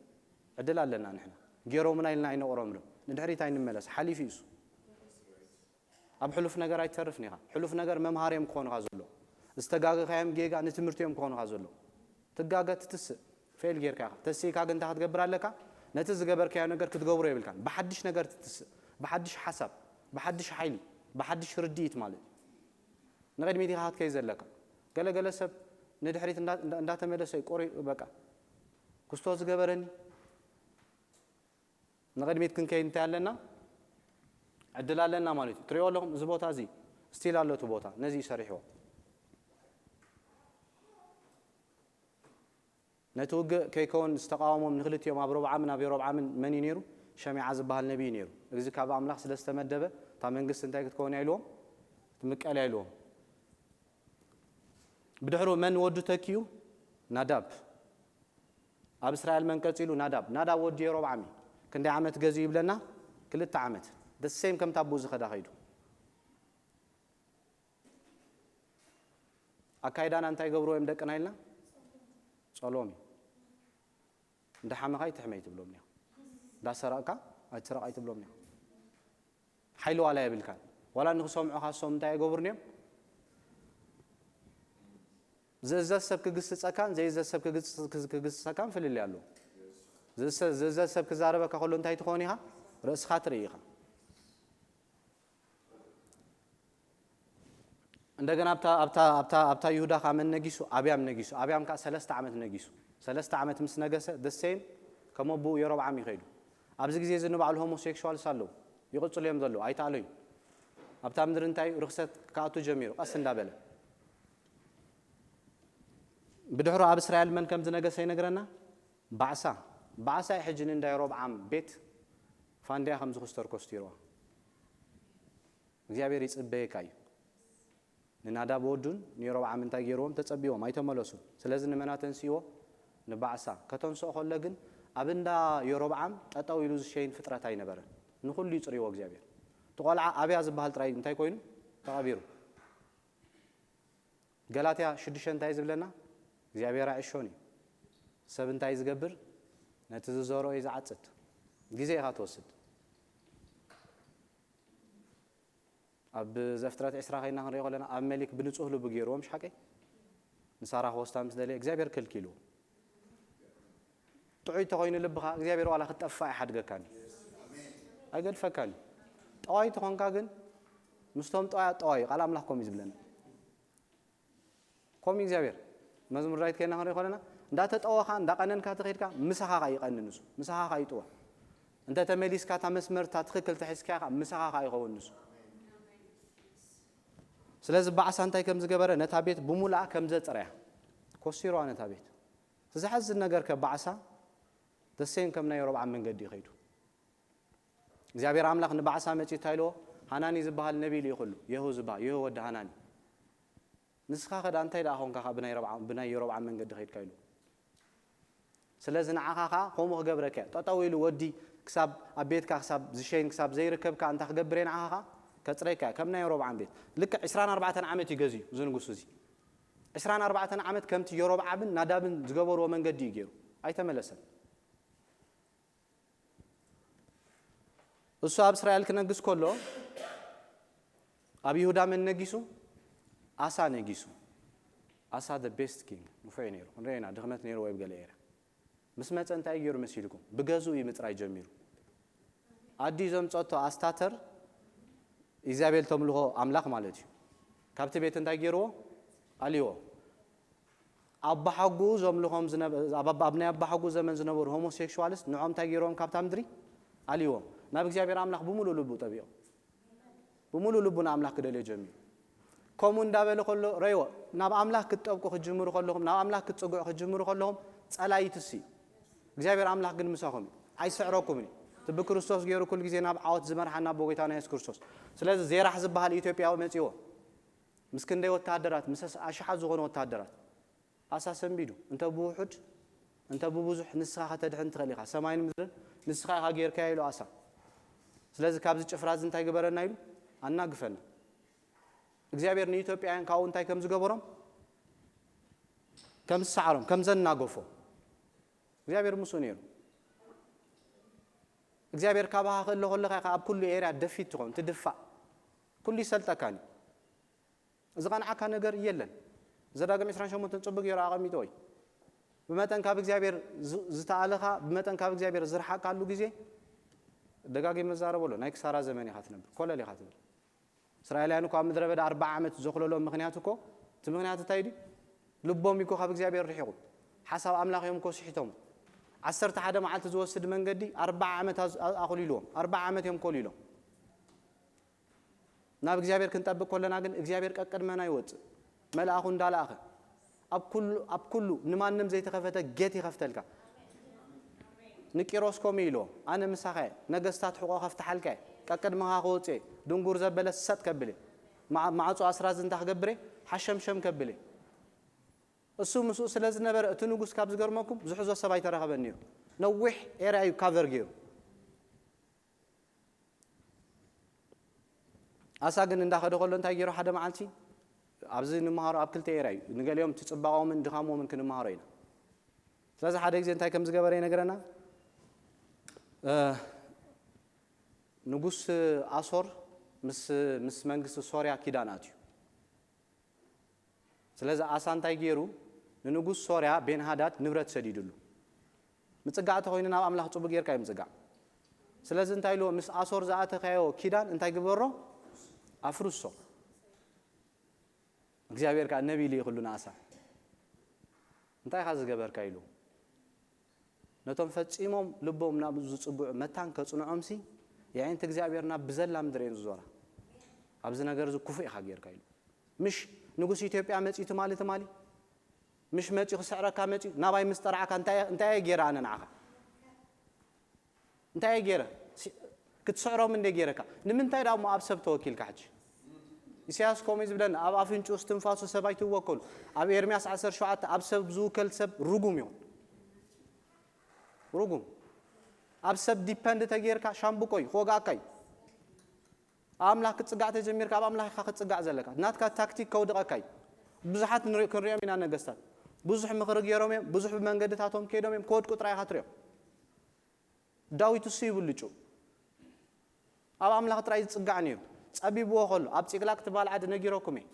ዕድል ኣለና ንሕና። ገይሮምና ኢልና ኣይነቑሮምሎም። ንድሕሪት ኣይንመለስ። ሓሊፉ እዩ እሱ። ኣብ ሕሉፍ ነገር ኣይትተርፍን ኢኻ። ሕሉፍ ነገር መምሃሪ እዮም ክኾኑኻ ዘሎ። ዝተጋገኻዮም ጌጋ ንትምህርቲ እዮም ክኾኑኻ ዘሎ። ትጋገ ትትስእ ፌል ጌርካ ኢኻ። ተሲእካ ግን እንታይ ክትገብር ኣለካ? ነቲ ዝገበርካዮ ነገር ክትገብሮ የብልካን። ብሓድሽ ነገር ትትስእ፣ ብሓድሽ ሓሳብ፣ ብሓድሽ ሓይሊ፣ ብሓድሽ ርድኢት ማለት እዩ። ንቕድሚት ኢኻ ክትከይድ ዘለካ። ገለገለ ሰብ ንድሕሪት እንዳ- እንዳ- እንዳተመለሰ እዩ ቆሪ- በቃ ክስቶ ዝገበረኒ ንቕድሚት ክንከይድ እንታይ ኣለና? ዕድል ኣለና ማለት እዩ። ትሪኦ ኣለኹም እዚ ቦታ እዚ ስቲል ኣሎ እቲ ቦታ ነዚ እዩ ሰሪሕዎ። ነቲ ውግእ ከይከውን ዝተቃወሞም ንክልቲኦም ኣብ ሮብዓምን ኣብ የሮብዓምን መን እዩ ነይሩ? ሸሚዓ ዝበሃል ነቢይ እዩ ነይሩ። እዚ ካብ ኣምላኽ ስለ ዝተመደበ እታ መንግስቲ እንታይ ክትከውን እያ ኢልዎም? ትምቀል እያ ኢልዎም። ብድሕሩ መን ወዱ ተኪኡ? ናዳብ። ኣብ እስራኤል መን ቀጺሉ? ናዳብ። ናዳብ ወዲ የሮብዓም እዩ። ክንደይ ዓመት ገዚኡ ይብለና? ክልተ ዓመት። ደሴም ከምታ ኣቦኡ ዝኸዳ ኸይዱ። ኣካይዳና እንታይ ገብርዎ እዮም ደቅና ኢልና? ጸሎም እዩ። እንዳ ሓመኻ ኣይትሕመ ኣይትብሎም እኒኻ። እንዳ ሰረቕካ ኣይትስረቕ ኣይትብሎም እኒኻ። ሓይሊ ዋላ የብልካን። ዋላ ንክሰምዑኻ እሶም እንታይ ይገብሩን እዮም? ዝእዘዝ ሰብ ክግስጸካን ዘይእዘዝ ሰብ ክግስ- ክግስጸካን ፍልልይ ኣለዎ። ዝእሰ- ዝእዘዝ ሰብ ክዛረበካ ከሎ እንታይ ትኸውን ኢኻ? ርእስኻ ትርኢ ኢኻ። እንደገና ኣብታ ኣብታ ኣብታ ኣብታ ይሁዳ ከኣ መን ነጊሱ? ኣብያም ነጊሱ። ኣብያም ከኣ ሰለስተ ዓመት ነጊሱ። ሰለስተ ዓመት ምስ ነገሰ ደሴም ከም ኣቦኡ የሮብዓም ይኸይዱ። ኣብዚ ግዜ እዚ ንባዕሉ ሆሞሴክሹዋልስ ኣለዉ። ይቕጽሉ እዮም ዘለዉ። ኣይተኣለዩ። ኣብታ ምድሪ እንታይ ርኽሰት ክኣቱ ጀሚሩ ቀስ እንዳበለ። ብድሕሩ ኣብ እስራኤል መን ከም ዝነገሰ ይነግረና? ባዕሳ። ባዕሳ እዩ ሕጂ ንእንዳ የሮብዓም ቤት ፋንድያ ከም ዝኽስተር ኮስቲርዋ። እግዚኣብሔር ይጽበየካ እዩ። ንናዳብ ወዱን ንየሮብዓም እንታይ ገይርዎም? ተጸቢዎም፣ ኣይተመለሱን። ስለዚ ንመና ተንስእዎ? ንባዕሳ። ከተንስኦ ከሎ ግን ኣብ እንዳ የሮብዓም ጠጠው ኢሉ ዝሸይን ፍጥረት ኣይነበረን። ንኹሉ ይጽርይዎ እግዚኣብሔር። እቲ ቆልዓ ኣብያ ዝበሃል ጥራይ እንታይ ኮይኑ? ተቐቢሩ። ገላትያ ሽዱሽተ እንታይ ዝብለና? እግዚኣብሔር ኣይዕሾን እዩ። ሰብ እንታይ ዝገብር? ነቲ ዝዘርኦ እዩ ዝዓጽድ። ግዜ ኢኻ ትወስድ። ኣብ ዘፍጥረት ዕስራ ከይና ክንሪኦ ከለና ኣብ መሊክ ብንጹህ ልቡ ገይርዎም ሽሓቀይ ንሳራ ክወስዳ ምስ ደለየ እግዚኣብሔር ከልኪልዎ። ጥዑይ ተኾይኑ ልብኻ እግዚኣብሔር ዋላ ክትጠፍእ ኣይሓድገካን እዩ። ኣይገድፈካን እዩ። ጠዋይ ተኾንካ ግን ምስቶም ጠዋያት ጠዋይ እዩ። ቃል ኣምላኽ ከምኡ እዩ ዝብለና። ከምኡ እግዚኣብሔር መዝሙር ዳዊት ከይና ክንሪኦ ከለና እንዳተጠወኻ እንዳቀነንካ ተኸይድካ ምሳኻ ኸዓ ይቐንን እሱ። ምሳኻ ኸዓ ይጥወ። እንተ ተመሊስካ እታ መስመር እታ ትኽክል ተሒዝካያ ኸዓ ምሳኻ ኸዓ ይኸውን ንሱ። ስለዚ ባዕሳ እንታይ ከም ዝገበረ ነታ ቤት ብሙሉኣ ከም ዘጽረያ ኮሲርዋ ነታ ቤት። እቲ ዘሕዝን ነገር ከ ባዕሳ ደሴም ከም ናይ ሮብዓም መንገዲ ይኸይዱ። እግዚኣብሔር ኣምላኽ ንባዕሳ መጺኡ እንታይ ኢልዎ? ሃናኒ ዝበሃል ነቢይ ልኢኹሉ። የሁ ዝበሃል፣ የሁ ወዲ ሃናኒ። ንስኻ ከ ደኣ እንታይ ደኣ ኾንካ ከ ብናይ ረብዓ-፣ ብናይ የሮብዓም መንገዲ ኸይድካ ኢሉ። ስለዚ ንዓኻ ኸ ከምኡ ክገብረካ እየ። ጠጠው ኢሉ ወዲ ክሳብ ኣብ ቤትካ ክሳብ ዝሸይን ክሳብ ዘይርከብካ እንታይ ክገብር እየ ንዓኻ ኸ? ከጽረየካ እየ። ከም ናይ የሮብዓም ቤት። ልክዕ ዕስራን ኣርባዕተን ዓመት እዩ ገዝዩ እዚ ንጉስ እዚ። ዕስራን ኣርባዕተን ዓመት ከምቲ የሮብዓምን ናዳብን ዝገበርዎ መንገዲ እዩ ገይሩ። ኣይተመለሰን። እሱ ኣብ እስራኤል ክነግስ ከሎ ኣብ ይሁዳ መን ነጊሱ? ኣሳ ነጊሱ። ኣሳ the best king ንፉዕ እዩ ነይሩ። ክንሪኦ ኢና፣ ድኽመት ነይርዎ ኣብ ገለ ኤርያ። ምስ መጸ እንታይ ገይሩ መሲልኩም? ብገዝኡ እዩ ምጽራይ ጀሚሩ። ኣዲኡ ዘምጸቶ ኣስታተር ኢዛቤል ተምልኾ ኣምላኽ ማለት እዩ። ካብቲ ቤት እንታይ ገይርዎ? ኣልዎ። ኣባሓጉኡ ዘምልኾም ዝነበ-፣ ኣብ፣ ኣብ ናይ ኣባሓጉኡ ዘመን ዝነበሩ ሆሞሴክሹዋልስ ንዖም እንታይ ገይርዎም? ካብታ ምድሪ ኣልዎም። ናብ እግዚኣብሔር ኣምላኽ ብምሉእ ልቡ ጠቢቖም። ብምሉእ ልቡ ንኣምላኽ ክደልዮ ጀሚሩ። ከምኡ እንዳበለ ከሎ ረይዎ፣ ናብ ኣምላኽ ክትጠብቁ ክትጅምሩ ከለኹም፣ ናብ ኣምላኽ ክትጽግዑ ክትጅምሩ ከለኹም ጸላይትሲ እግዚኣብሔር ኣምላኽ ግን ምሳኹም እዩ። ኣይስዕረኩምን እዩ። እቲ ብክርስቶስ ገይሩ ኩሉ ግዜ ናብ ዓወት ዝመርሓና ኣቦ ጎይታና የሱስ ክርስቶስ። ስለዚ ዜራሕ ዝበሃል ኢትዮጵያዊ መጺዎ። ምስ ክንደይ ወተሃደራት፣ ምስ ኣሽሓት ዝኾኑ ወተሃደራት። ኣሳ ሰንቢዱ፣ እንተ ብውሑድ፣ እንተ ብብዙሕ ንስኻ ከተድሕን ትኽእል ኢኻ። ሰማይን ምድርን ንስኻ ኢኻ ጌርካዮ ኢሉ ኣሳ። ስለዚ ካብዚ ጭፍራ እዚ እንታይ ግበረና ኢሉ? ኣናግፈና። እግዚኣብሔር ንኢትዮጵያውያን ካብኡ እንታይ ከም ዝገበሮም፣ ከም ዝሰዓሮም፣ ከም ዘናገፎ እግዚኣብሔር ምስኡ ነይሩ። እግዚኣብሔር ካባኻ ክእለ ከለኻ ኢኻ ኣብ ኩሉ ኤርያ ደፊት ትኾን፣ ትድፋእ። ኩሉ ይሰልጠካን እዩ። ዝቐንዓካ ነገር የለን። ዘዳግም ዕስራን ሸሞንተን ጽቡቕ ገይሩ ኣቐሚጥዎ እዩ። ብመጠን ካብ እግዚኣብሔር ዝ-፣ ዝተኣለኻ፣ ብመጠን ካብ እግዚኣብሔር ዝረሓቅካሉ ግዜ፣ ደጋጊመ እዛረበሉ፣ ናይ ክሳራ ዘመን ኢኻ ትነብር፣ ኮለል ኢኻ ትብል። እስራኤላውያን እኮ ኣብ ምድረ በዳ ኣርብዓ ዓመት ዘኹለሎም ምኽንያት እኮ፣ እቲ ምኽንያት እንታይ ድዩ? ልቦም እኮ ካብ እግዚኣብሔር ርሒቑ፣ ሓሳብ ኣምላኽ እዮም እኮ ስሒቶም። ዓሰርተ ሓደ መዓልቲ ዝወስድ መንገዲ ኣርብዓ ዓመት ኣዝ-፣ ኣ-፣ ኣኹሊልዎም፣ ኣርብዓ ዓመት እዮም ኮሊሎም። ናብ እግዚኣብሔር ክንጠብቅ ከለና ግን እግዚኣብሔር ቀቅድመና ይወጽእ። መልኣኹ እንዳለኣኸ ኣብ ኩሉ፣ ኣብ ኩሉ ንማንም ዘይተኸፈተ ጌት ይኸፍተልካ። ንቂሮስ ከምኡ ኢልዎ፣ ኣነ ምሳኻ እየ፣ ነገስታት ሕቆ ከፍትሓልካ እየ፣ ቀቅድመኻ ክወጽእ እየ፣ ድንጉር ዘበለ ሰጥ ከብል እየ፣ ማ-፣ ማዕጾ ኣስራዚ እንታይ ክገብር እየ? ሓሸምሸም ከብል እየ። እሱ ምስኡ ስለ ዝነበረ እቲ ንጉስ ካብ ዝገርመኩም ዝሕዞ ሰብ ኣይተረኸበን ነይሩ። ነዊሕ ኤርያ እዩ ካቨር ገይሩ። ኣሳ ግን እንዳኸደ ከሎ እንታይ ገይሩ? ሓደ መዓልቲ ኣብዚ ንምሃሮ ኣብ ክልተ ኤርያ እዩ። ንገሊኦም እቲ ጽባቐኦምን ድኻሞምን ክንምሃሮ ኢና። ስለዚ ሓደ ግዜ እንታይ ከም ዝገበረ ይነግረና። እ፣ ንጉስ ኣሶር ምስ፣ ምስ መንግስቲ ሶርያ ኪዳን ኣትዩ። ስለዚ ኣሳ እንታይ ገይሩ? ንንጉስ ሶርያ ቤንሃዳድ ንብረት ሰዲድሉ። ምጽጋዕ ተኾይኑ ናብ ኣምላኽ ጽቡቕ ጌርካ እዩ ምጽጋዕ። ስለዚ እንታይ ኢልዎ? ምስ ኣሶር ዝኣተኻዮ ኪዳን እንታይ ግበሮ? ኣፍርሶ። እግዚኣብሔር ከኣ ነቢይ ልኢኽሉ ንኣሳ። እንታይ ኢኻ ዝገበርካ? ኢሉ። ነቶም ፈጺሞም ልቦም ናብኡ ዝጽግዑ መታን ከጽንዖምሲ፣ የዒንቲ እግዚኣብሔር ናብ ብዘላ ምድሪ እየን ዝዞራ። ኣብዚ ነገር እዚ ክፉእ ኢኻ ጌርካ ኢሉ። ምሽ ንጉስ ኢትዮጵያ መጺኡ ትማሊ ትማሊ? ምሽ መጺኡ ክስዕረካ መጺኡ? ናባይ ምስ ጠራዕካ እንታይ፣ እንታይ እየ ጌረ ኣነ ንዓኻ? እንታይ እየ ጌረ? ሲ-፣ ክትስዕሮም እንደ ጌረካ። ንምንታይ ደኣ እሞ ኣብ ሰብ ተወኪልካ ሕጂ? ኢሳያስ ከምኡ እዩ ዝብለና፣ ኣብ ኣፍንጭኡ እስትንፋሱ ሰብ ኣይትወከሉ። ኣብ ኤርምያስ ዓሰርተ ሸውዓተ ኣብ ሰብ ዝውከል ሰብ ርጉም ይኹን። ርጉም። ኣብ ሰብ ዲፐንድ ተጌርካ ሻምብቆ እዩ፣ ክወግኣካ እዩ። ኣብ ኣምላኽ ክትጽጋዕ ተጀሚርካ፣ ኣብ ኣምላኽ ኢኻ ክትጽጋዕ ዘለካ። ናትካ ታክቲክ ከውድቐካ እዩ። ብዙሓት ንርኢ-፣ ክንሪኦም ኢና ነገስታት። ብዙሕ ምኽሪ ገይሮም እዮም፣ ብዙሕ ብመንገድታቶም ከይዶም እዮም፣ ክወድቁ ጥራይ ኢኻ ትሪኦም። ዳዊት እሱ ይብልጩ ኣብ ኣምላኽ ጥራይ ዝጽጋዕ ነይሩ። ጸቢብዎ ከሎ ኣብ ጺቅላግ ትበሃል ዓዲ ነጊረኩም እየ።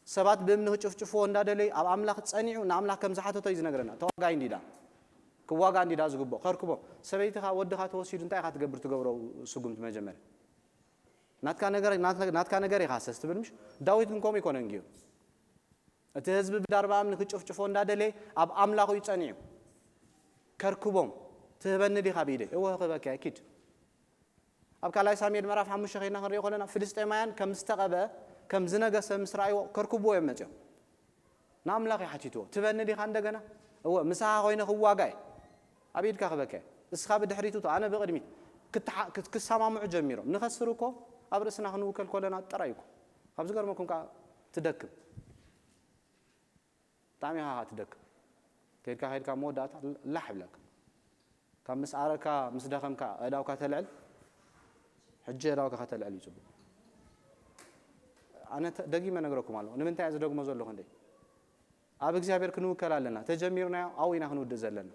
ሰባት ብእምኒ ክጭፍጭፍዎ እንዳደለዩ ኣብ ኣምላኽ ጸኒዑ ንኣምላኽ ከም ዝሓተቶ እዩ ዝነግረና። ተዋጋይ እንዲዳ ክዋጋ እንዲዳ ዝግብኦ ከርክቦም። ሰበይትኻ ወድኻ ተወሲዱ እንታይ ኢኻ ትገብር? ትገብሮ ስጉምቲ መጀመርያ ናትካ ነገር ናትካ ነገር ኢኻ ሰስ ትብል ምሽ? ዳዊት ግን ከምኡ ይኮነን ጊዩ። እቲ ህዝቢ ብዳርባ እምኒ ክጭፍጭፎ እንዳደለየ ኣብ ኣምላኹ እዩ ጸኒዑ። ከርክቦም ትህበኒ ዲኻ ብኢደይ? እወ ክበኪ ኣይኪድ። ኣብ ካልኣይ ሳሙኤል ምዕራፍ ሓሙሽተ ከይና ክንሪኦ ከለና ፍልስጤማውያን ከም ዝተቐበ ከም ዝነገሰ ምስ ረኣይዎ ከርክብዎ እዮም መጺኦም። ንኣምላኽ ይሓቲትዎ ትበኒ ዲኻ እንደገና? እወ ምሳኻ ኮይነ ክዋጋ እየ። ኣብ ኢድካ ክበከ እስኻ ብድሕሪቱ እቶ ኣነ ብቕድሚት ክትሓ- ክት- ክሰማምዑ ጀሚሮም። ንኸስር እኮ ኣብ ርእስና ክንውከል ከለና ጥራይ እኮ ካብ ዝገርመኩም ከዓ ትደክም። ብጣዕሚ ኢኻ ትደክም። ከይድካ ከይድካ መወዳእታ ላሕ ይብለካ። ካብ ምስ ኣረካ ምስ ደኸምካ ኣእዳውካ ተልዕል። ሕጂ ኣእዳውካ ከተልዕል እዩ ፅቡቅ። ኣነ ተ- ደጊመ ነግረኩም ኣለኹ። ንምንታይ እየ ዝደግሞ ዘለኹ እንደ ኣብ እግዚኣብሔር ክንውከል ኣለና። ተጀሚርናዮ ኣብኡ ኢና ክንውድእ ዘለና።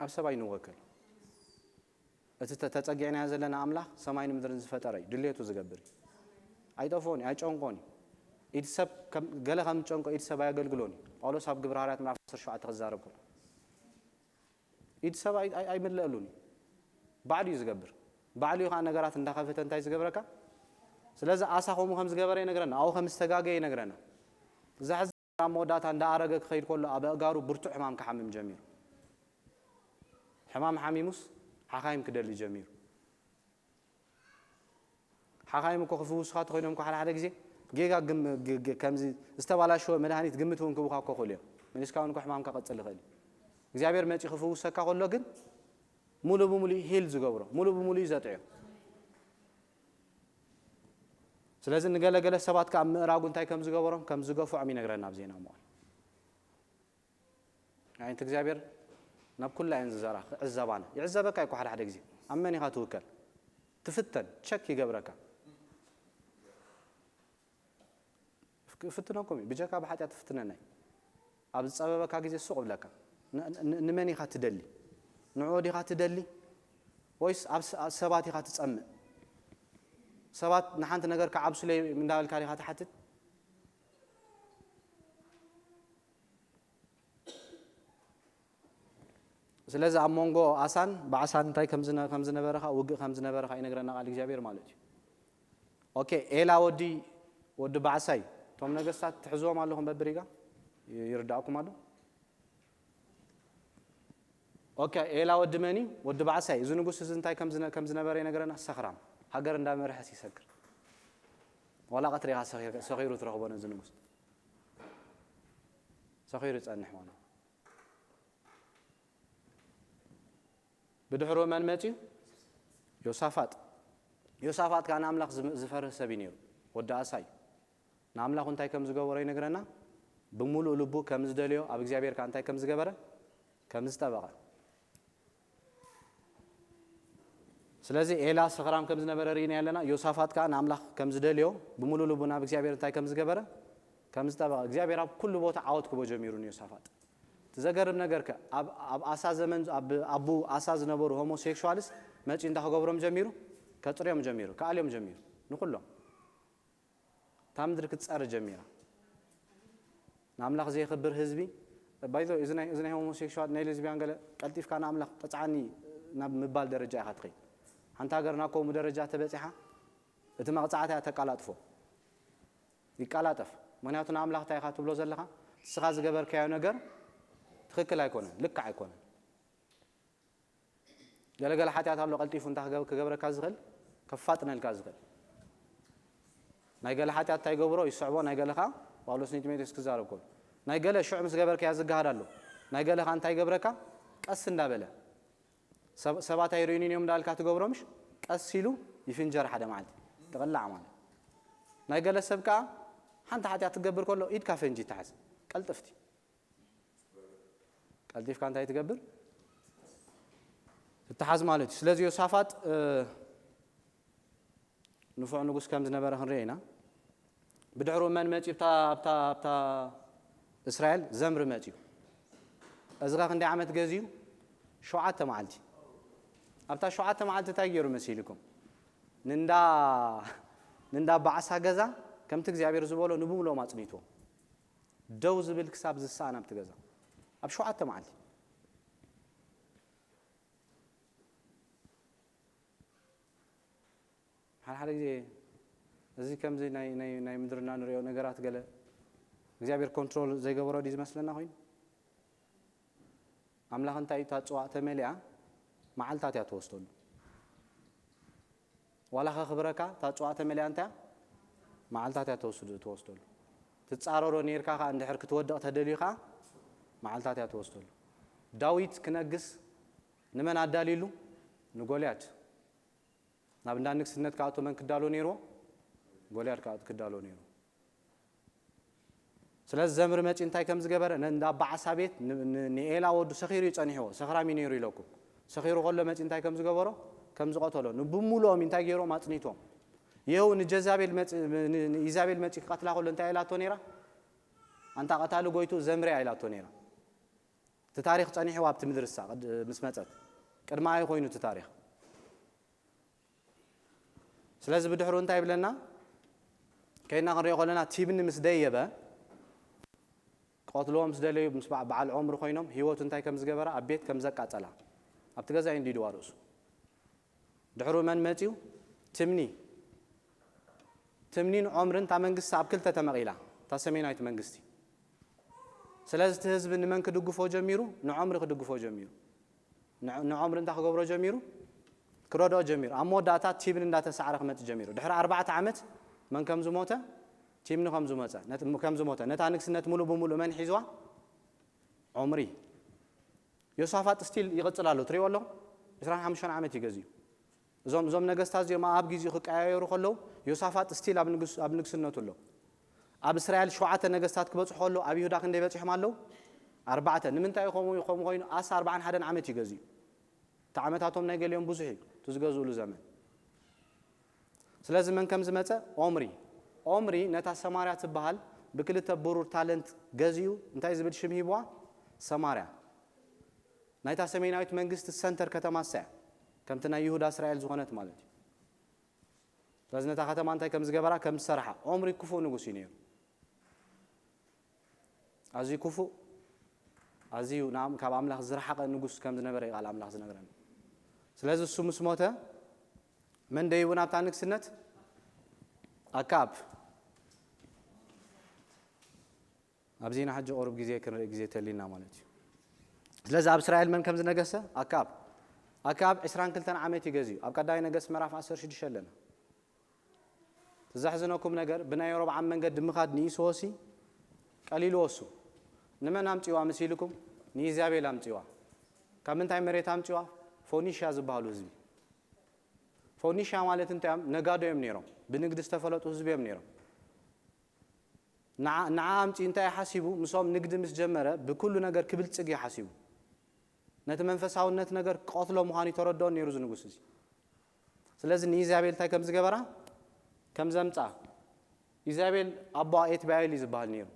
ኣብ ሰብ ኣይንወከል። እቲ ተ- ተጸጊዕናዮ ዘለና ኣምላኽ ሰማይን ምድርን ዝፈጠረ እዩ። ድሌቱ ዝገብር እዩ። ኣይጠፍኦን እዩ፣ ኣይጨንቆን እዩ። ኢድ ሰብ ከም- ገለ ከም ዝጨንቆ ኢድ ሰብ ኣየገልግሎን እዩ። ጳውሎስ ኣብ ግብረ ሃዋርያት ምዕራፍ ዓሰርተ ሸውዓተ ክዛረብ ከሎ ኢድ ሰብ ኣይ- ኣይ- ኣይምለአሉን እዩ። ባዕሉ እዩ ዝገብር። ባዕሉ እዩ ከዓ ነገራት እንዳኸፈተ እንታይ ዝገብረካ። ስለዚ ኣሳ ከምኡ ከም ዝገበረ ይነግረና፣ ኣብኡ ከም ዝተጋገየ ይነግረና። እዛ ሕዚ ኣብ መወዳእታ እንዳኣረገ ክኸይድ ከሎ ኣብ ኣእጋሩ ብርቱዕ ሕማም ክሓምም ጀሚሩ። ሕማም ሓሚሙስ ሓኻይም ክደሊ ጀሚሩ። ሓኻይም እኮ ክፍውሱኻ ተኾይኖም እኮ ሓደ ሓደ ግዜ ጌጋ ግም- ግ- ግ- ከምዚ ዝተባላሸወ መድሃኒት ግምት እውን ክቡኻ እኮ ክእሉ እዮም። መሊስካ እውን እኮ ሕማምካ ቀጽል ይኽእል እዩ። እግዚኣብሔር መጺ ክፍውሰካ ከሎ ግን ሙሉ ብሙሉ ሂል ዝገብሮ፣ ሙሉ ብሙሉ እዩ ዘጥዕዮ። ስለዚ ንገለገለ ሰባት ከኣ ምእራጉ እንታይ ከም ዝገበሮም ከም ዝገፍዖም ይነግረና ኣብ ዜና እሞ። ኣዒንቲ እግዚኣብሔር ናብ ኩላ እየን ዝዘራ ክዕዘባና ይዕዘበካ እዩ እኮ። ሓደ ሓደ ግዜ ኣብ መን ኢኻ ትውከል? ትፍተን፣ ቸክ ይገብረካ። ክፍትነኩም እዩ። ብጀካ ብሓጢኣት ትፍትነና እዩ። ኣብ ዝጸበበካ ግዜ ሱቕ ብለካ። ን- ን- ንመን ኢኻ ትደሊ? ንዕኡ ዲኻ ትደሊ? ወይስ ኣብ ስ- ኣብ ሰባት ኢኻ ትጸምእ? ሰባት ንሓንቲ ነገር ክዓብሱለይ እንዳበልካ ዲኻ ትሓትት? ስለዚ ኣብ መንጎ ኣሳን ባዕሳን እንታይ ከም ዝነ- ከም ዝነበረ ኸዓ ውግእ ከም ዝነበረ ኸዓ ይነግረና ቃል እግዚኣብሔር ማለት እዩ። ኦኬ፣ ኤላ ወዲ ወዲ ባዕሳይ እቶም ነገስታት ትሕዝዎም ኣለኹም በብሪጋ ይ- ይርዳእኩም ኣሎ። ኦኬ፣ ኤላ ወዲ መን እዩ? ወዲ ባዕሳይ። እዚ ንጉስ እዚ እንታይ ከም ዝነ- ከም ዝነበረ ይነግረና። ሰኽራም ሃገር እንዳመርሐ ሲሰክር ዋላ ቀትሪ ኢኻ ሰኺር- ሰኺሩ ትረኽቦ ነዚ ንጉስ ሰኺሩ ይጸንሕ ማለት እዩ። ብድሕሩ መን መጺኡ? ዮሳፋጥ። ዮሳፋጥ ከኣ ንኣምላኽ ዝም- ዝፈርህ ሰብ እዩ ነይሩ። ወዲ ኣሳ እዩ። ንኣምላኹ እንታይ ከም ዝገበሮ ይነግረና። ብምሉእ ልቡ ከም ዝደልዮ ኣብ እግዚኣብሔር ከኣ እንታይ ከም ዝገበረ ከም ዝጠበቐ። ስለዚ ኤላ ሰኽራም ከም ዝነበረ ርኢና ኣለና። ዮሳፋጥ ከኣ ንኣምላኽ ከም ዝደልዮ ብምሉእ ልቡ ናብ እግዚኣብሔር እንታይ ከም ዝገበረ ከም ዝጠበቐ እግዚኣብሔር ኣብ ኩሉ ቦታ ዓወት ክቦ ጀሚሩ ንዮሳፋጥ። እቲ ዘገርም ነገር ከ ኣብ- ኣብ ኣሳ ዘመን ኣብ ኣቡ ኣሳ ዝነበሩ ሆሞሴክሹዋልስ መጺኡ እንታይ ክገብሮም ጀሚሩ? ከጽርዮም ጀሚሩ፣ ከኣልዮም ጀሚሩ። ንኹሎም እታ ምድሪ ክትጸሪ ጀሚራ። ንኣምላኽ ዘየኽብር ህዝቢ ባይዞ እዚ ናይ እዚ ናይ ሆሞሴክሹዋል ናይ ሌዝቢያን ገለ ቀልጢፍካ ንኣምላኽ ቅጽዓኒ ናብ ምባል ደረጃ ኢኻ ትኸይድ። ሓንቲ ሃገር ናብ ከምኡ ደረጃ ተበጺሓ እቲ መቕጻዕታ እያ ተቃላጥፎ። ይቃላጠፍ። ምክንያቱ ንኣምላኽ እንታይ ኢኻ ትብሎ ዘለኻ? ንስኻ ዝገበርካዮ ነገር ትኽክል ኣይኮነን፣ ልክዕ ኣይኮነን። ገለገለ ሓጢኣት ኣሎ ቀልጢፉ እንታይ ክገብ- ክገብረካ ዝኽእል? ከፋጥነልካ ዝኽእል። ናይ ገለ ሓጢኣት እንታይ ይገብሮ? ይስዕቦ። ናይ ገለ ኸዓ ጳውሎስ ንጢሞቴዎስ ክዛረብ ከሎ ናይ ገለ ሽዑ ምስ ገበርካያ ዝገሃድ ኣሎ። ናይ ገለ ኸዓ እንታይ ይገብረካ? ቀስ እንዳበለ ሰብ- ሰባት ኣይርእዩንን እዮም እንዳልካ ትገብሮ ምሽ ቀስ ኢሉ ይፍንጀር ሓደ መዓልቲ ትቕላዕ ማለት። ናይ ገለ ሰብ ከኣ ሓንቲ ሓጢኣት ትገብር ከሎ ኢድካ ፈንጂ ይተሓዝ ቀልጥፍቲ ቀልጢፍካ እንታይ ትገብር ትተሓዝ ማለት እዩ። ስለዚ ዮሳፋጥ እ፣ ንፉዕ ንጉስ ከም ዝነበረ ክንርኢ ኢና። ብድሕሩ መን መፅዩ ኣብታ ኣብታ ኣብታ እስራኤል ዘምሪ መፅዩ። እዝራ ክንደይ ዓመት ገዝዩ? ሸውዓተ መዓልቲ። ኣብታ ሸውዓተ መዓልቲ እንታይ ገይሩ መሲልኩም? ንንዳ ንንዳ ባዕሳ ገዛ ከምቲ እግዚኣብሔር ዝበሎ ንብምሎም ኣጽኒትዎ ደው ዝብል ክሳብ ዝሰኣን ኣብቲ ገዛ ኣብ ሸውዓተ መዓልቲ። ሓደ ሓደ ግዜ እዚ ከምዚ ናይ ናይ ናይ ምድርና ንሪኦ ነገራት ገለ እግዚኣብሔር ኮንትሮል ዘይገበሮ ድዩ ዝመስለና ኮይኑ? ኣምላኽ እንታይ እዩ? እታ ጽዋእ ተመሊኣ መዓልታት እያ ትወስደሉ። ዋላ ከኽብረካ እታ ጽዋእ ተመሊኣ እንታይ እያ? መዓልታት እያ ትወስዱ ትወስደሉ። ትጻረሮ ነይርካ ከኣ እንድሕር ክትወድቕ ተደልዩ ከኣ መዓልታት እያ ትወስደሉ። ዳዊት ክነግስ ንመን ኣዳልዩሉ? ንጎልያድ። ናብ እንዳ ንግስነት ክኣቱ መን ክዳሎ ነይርዎ? ጎልያድ ክኣቱ ክዳሎ ነይርዎ። ስለዚ ዘምሪ መጺኡ እንታይ ከም ዝገበረ፣ ነ- እንዳ በዓሳ ቤት ን- ን- ንኤላ ወዱ ሰኺሩ እዩ ጸኒሕዎ። ሰኽራም እዩ ነይሩ ኢለኩም። ሰኺሩ ከሎ መጺኡ እንታይ ከም ዝገበሮ፣ ከም ዝቐተሎ ንብሙሉኦም እንታይ ገይሮም ኣጽኒቶም። ይኸው ንጀዛቤል መጺ- ን- ን- ንኢዛቤል መጺኡ ክቐትላ ከሎ እንታይ ኢላቶ ነይራ? ኣንታ ቀታሊ ጎይቱ ዘምሪ እያ ኢላቶ ነይራ። እቲ ታሪኽ ጸኒሕዋ ኣብቲ ምድሪ እሳ ቅድ- ምስ መጸት ቅድማ እዩ ኮይኑ እቲ ታሪኽ። ስለዚ ብድሕሩ እንታይ ይብለና? ከይና ክንሪኦ ከለና ቲብኒ ምስ ደየበ፣ ክቐትልዎ ምስ ደለዩ ምስ በዓ- በዓል ዖምሪ ኮይኖም ህይወቱ እንታይ ከም ዝገበራ፣ ኣብ ቤት ከም ዘቃጸላ፣ ኣብቲ ገዛ እዩ እንዲድዋ ርእሱ። ድሕሩ መን መጺኡ? ትምኒ። ትምኒን ዖምርን እታ መንግስቲ ኣብ ክልተ ተመቒላ፣ እታ ሰሜናዊት መንግስቲ። ስለዚ እቲ ህዝቢ ንመን ክድግፎ ጀሚሩ? ንዖምሪ ክድግፎ ጀሚሩ። ንዕ- ንዖምሪ እንታይ ክገብሮ ጀሚሩ? ክረድኦ ጀሚሩ። ኣብ መወዳእታ ቲብኒ እንዳተሳዕረ ክመጽእ ጀሚሩ። ድሕሪ ኣርባዕተ ዓመት መን ከም ዝሞተ? ቲምኒ ከም ዝመጸ ነት- ከም ዝሞተ ነታ ንግስነት ሙሉእ ብሙሉእ መን ሒዝዋ? ዖምሪ። ዮሳፋጥ ስቲል ይቕጽል ኣሎ። ትሪእዎ ኣለኹም? ዕስራን ሓሙሽተን ዓመት እዩ ገዚኡ። እዞም እዞም ነገስታት እዚኦም ኣብ ግዜኡ ክቀያየሩ ከለዉ ዮሳፋጥ ስቲል ኣብ ንግስ ኣብ ንግስነቱ ኣሎ። ኣብ እስራኤል ሸውዓተ ነገስታት ክበጽሑ ከለዉ ኣብ ይሁዳ ክንደይ በጺሖም ኣለዉ? ኣርባዕተ። ንምንታይ እዩ ከምኡ ከምኡ ኮይኑ? ኣስ ኣርባዓን ሓደን ዓመት እዩ ገዚኡ። እቲ ዓመታቶም ናይ ገሊኦም ብዙሕ እዩ፣ እቲ ዝገዝኡሉ ዘመን። ስለዚ መን ከም ዝመጸ? ኦምሪ። ኦምሪ ነታ ሰማርያ ትበሃል ብክልተ ብሩር ታለንት ገዚኡ እንታይ ዝብል ሽም ሂብዋ? ሰማርያ። ናይታ ሰሜናዊት መንግስቲ ሰንተር ከተማ እሳ እያ፣ ከምቲ ናይ ይሁዳ እስራኤል ዝኾነት ማለት እዩ። ስለዚ ነታ ከተማ እንታይ ከም ዝገበራ ከም ዝሰርሓ። ኦምሪ ክፉእ ንጉስ እዩ ነይሩ። ኣዝዩ ክፉእ፣ ኣዝዩ ንኣም- ካብ ኣምላኽ ዝረሓቐ ንጉስ ከም ዝነበረ እዩ ቃል ኣምላኽ ዝነግረና። ስለዚ እሱ ምስ ሞተ መን ደይቡ ናብታ ንግስነት? ኣካብ። ኣብዚና ሕጂ ቁሩብ ግዜ ክንርኢ ግዜ ተሊና ማለት እዩ። ስለዚ ኣብ እስራኤል መን ከም ዝነገሰ? ኣካብ። ኣካብ ዕስራን ክልተን ዓመት እዩ ገዚኡ። ኣብ ቀዳማይ ነገስት ምዕራፍ ዓሰርተ ሽዱሽተ ኣለና። ዘሕዝነኩም ነገር ብናይ ሮብዓም መንገዲ ምኻድ ንኢስዎሲ ቀሊልዎ እሱ። ንመን ኣምጺዋ ምስ ኢልኩም? ንኢዛቤል ኣምጺዋ። ካብ ምንታይ መሬት ኣምጺዋ? ፎኒሽያ ዝበሃሉ ህዝቢ። ፎኒሽያ ማለት እንታይ እዮም? ነጋዶ እዮም ነይሮም። ብንግዲ ዝተፈለጡ ህዝቢ እዮም ነይሮም። ንዓ ንዓ ኣምጺኡ እንታይ ሓሲቡ? ምስኦም ንግዲ ምስ ጀመረ ብኩሉ ነገር ክብልጽግ እዩ ሓሲቡ። ነቲ መንፈሳውነት ነገር ክቐትሎ ምዃኑ ተረድኦ ነይሩ እዚ ንጉስ እዚ። ስለዚ ንኢዛቤል እንታይ ከም ዝገበራ? ከም ዘምጻ። ኢዛቤል ኣቦኣ ኤትባኤል እዩ ዝበሃል ነይሩ።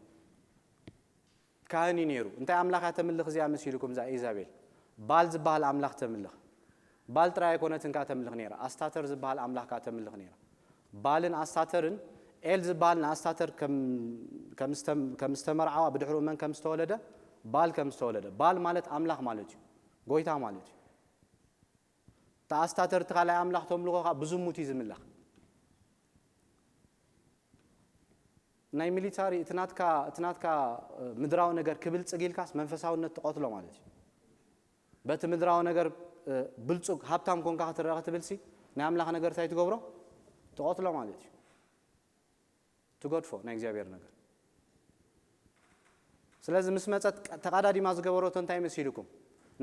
ካህን እዩ ነይሩ። እንታይ ኣምላኽ እያ ተምልኽ እዚኣ መሲልኩም? እዛ ኢዛቤል ባል ዝበሃል ኣምላኽ ተምልኽ። ባል ጥራይ ኣይኮነትን ከኣ ተምልኽ ነይራ፣ ኣስታተር ዝበሃል ኣምላኽ ከኣ ተምልኽ ነይራ። ባልን ኣስታተርን፣ ኤል ዝበሃል ንኣስታተር ከም ከም ዝተም- ከም ዝተመርዓዋ፣ ብድሕሪኡ መን ከም ዝተወለደ? ባል ከም ዝተወለደ። ባል ማለት ኣምላኽ ማለት እዩ፣ ጎይታ ማለት እዩ። እታ ኣስታተር እቲ ካልኣይ ኣምላኽ ተምልኾ ከኣ ብዝሙት እዩ ዝምለኽ። ናይ ሚሊታሪ እቲ ናትካ እቲ ናትካ ምድራዊ ነገር ክብልጽግ ኢልካስ መንፈሳውነት ትቐትሎ ማለት እዩ። በቲ ምድራዊ ነገር ብልጹግ ሃብታም ኮንካ ክትረአ ክትብልሲ ናይ ኣምላኽ ነገር እንታይ ትገብሮ? ትቐትሎ ማለት እዩ። ትገድፎ ናይ እግዚኣብሔር ነገር። ስለዚ ምስ መጸት ተቓዳዲማ ዝገበረቶ እንታይ መሲልኩም?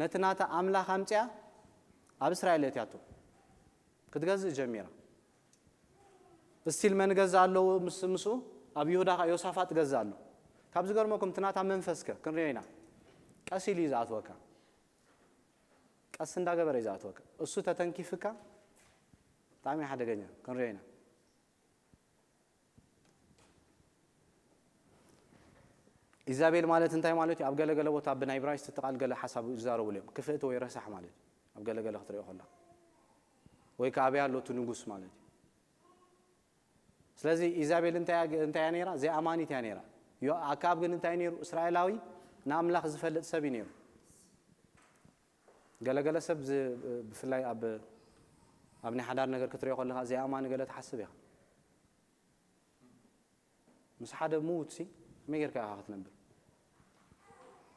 ነቲ ናታ ኣምላኽ ኣምጺኣ ኣብ እስራኤል የእትያቶ ክትገዝእ ጀሚራ። እስቲል መን ገዛ ኣለዉ ምስ ምስኡ ኣብ ይሁዳ ኸዓ ዮሳፋጥ ገዛ ኣሎ። ካብ ዝገርመኩም እቲ ናታ መንፈስከ ክንሪኦ ኢና። ቀስ ኢሉ እዩ ዝኣትወካ። ቀስ እንዳገበረ እዩ ዝኣትወካ። እሱ ተተንኪፍካ ብጣዕሚ ሓደገኛ ክንሪኦ ኢና። ኢዛቤል ማለት እንታይ ማለት እዩ? ኣብ ገለገለ ቦታ ብናይ ብራይስት እቲ ቃል ገለ ሓሳብ ይዛረቡሉ እዮም። ክፍእቲ ወይ ረሳሕ ማለት እዩ። ኣብ ገለገለ ክትሪኦ ከላ ወይ ከዓ ኣበይ ኣሎ እቲ ንጉስ ማለት እዩ። ስለዚ ኢዛቤል እንታይ እያ ነይራ? ዘይኣማኒት እያ ነይራ። ኣካብ ግን እንታይ ነይሩ? እስራኤላዊ ንኣምላኽ ዝፈልጥ ሰብ እዩ ነይሩ። ገለገለ ሰብ ብፍላይ ኣብ ኣብ ናይ ሓዳር ነገር ክትሪኦ ከለካ ዘይኣማኒ ገለ ትሓስብ ኢኻ። ምስ ሓደ ምዉት ሲ ከመይ ጌርካ ኢኻ ክትነብር?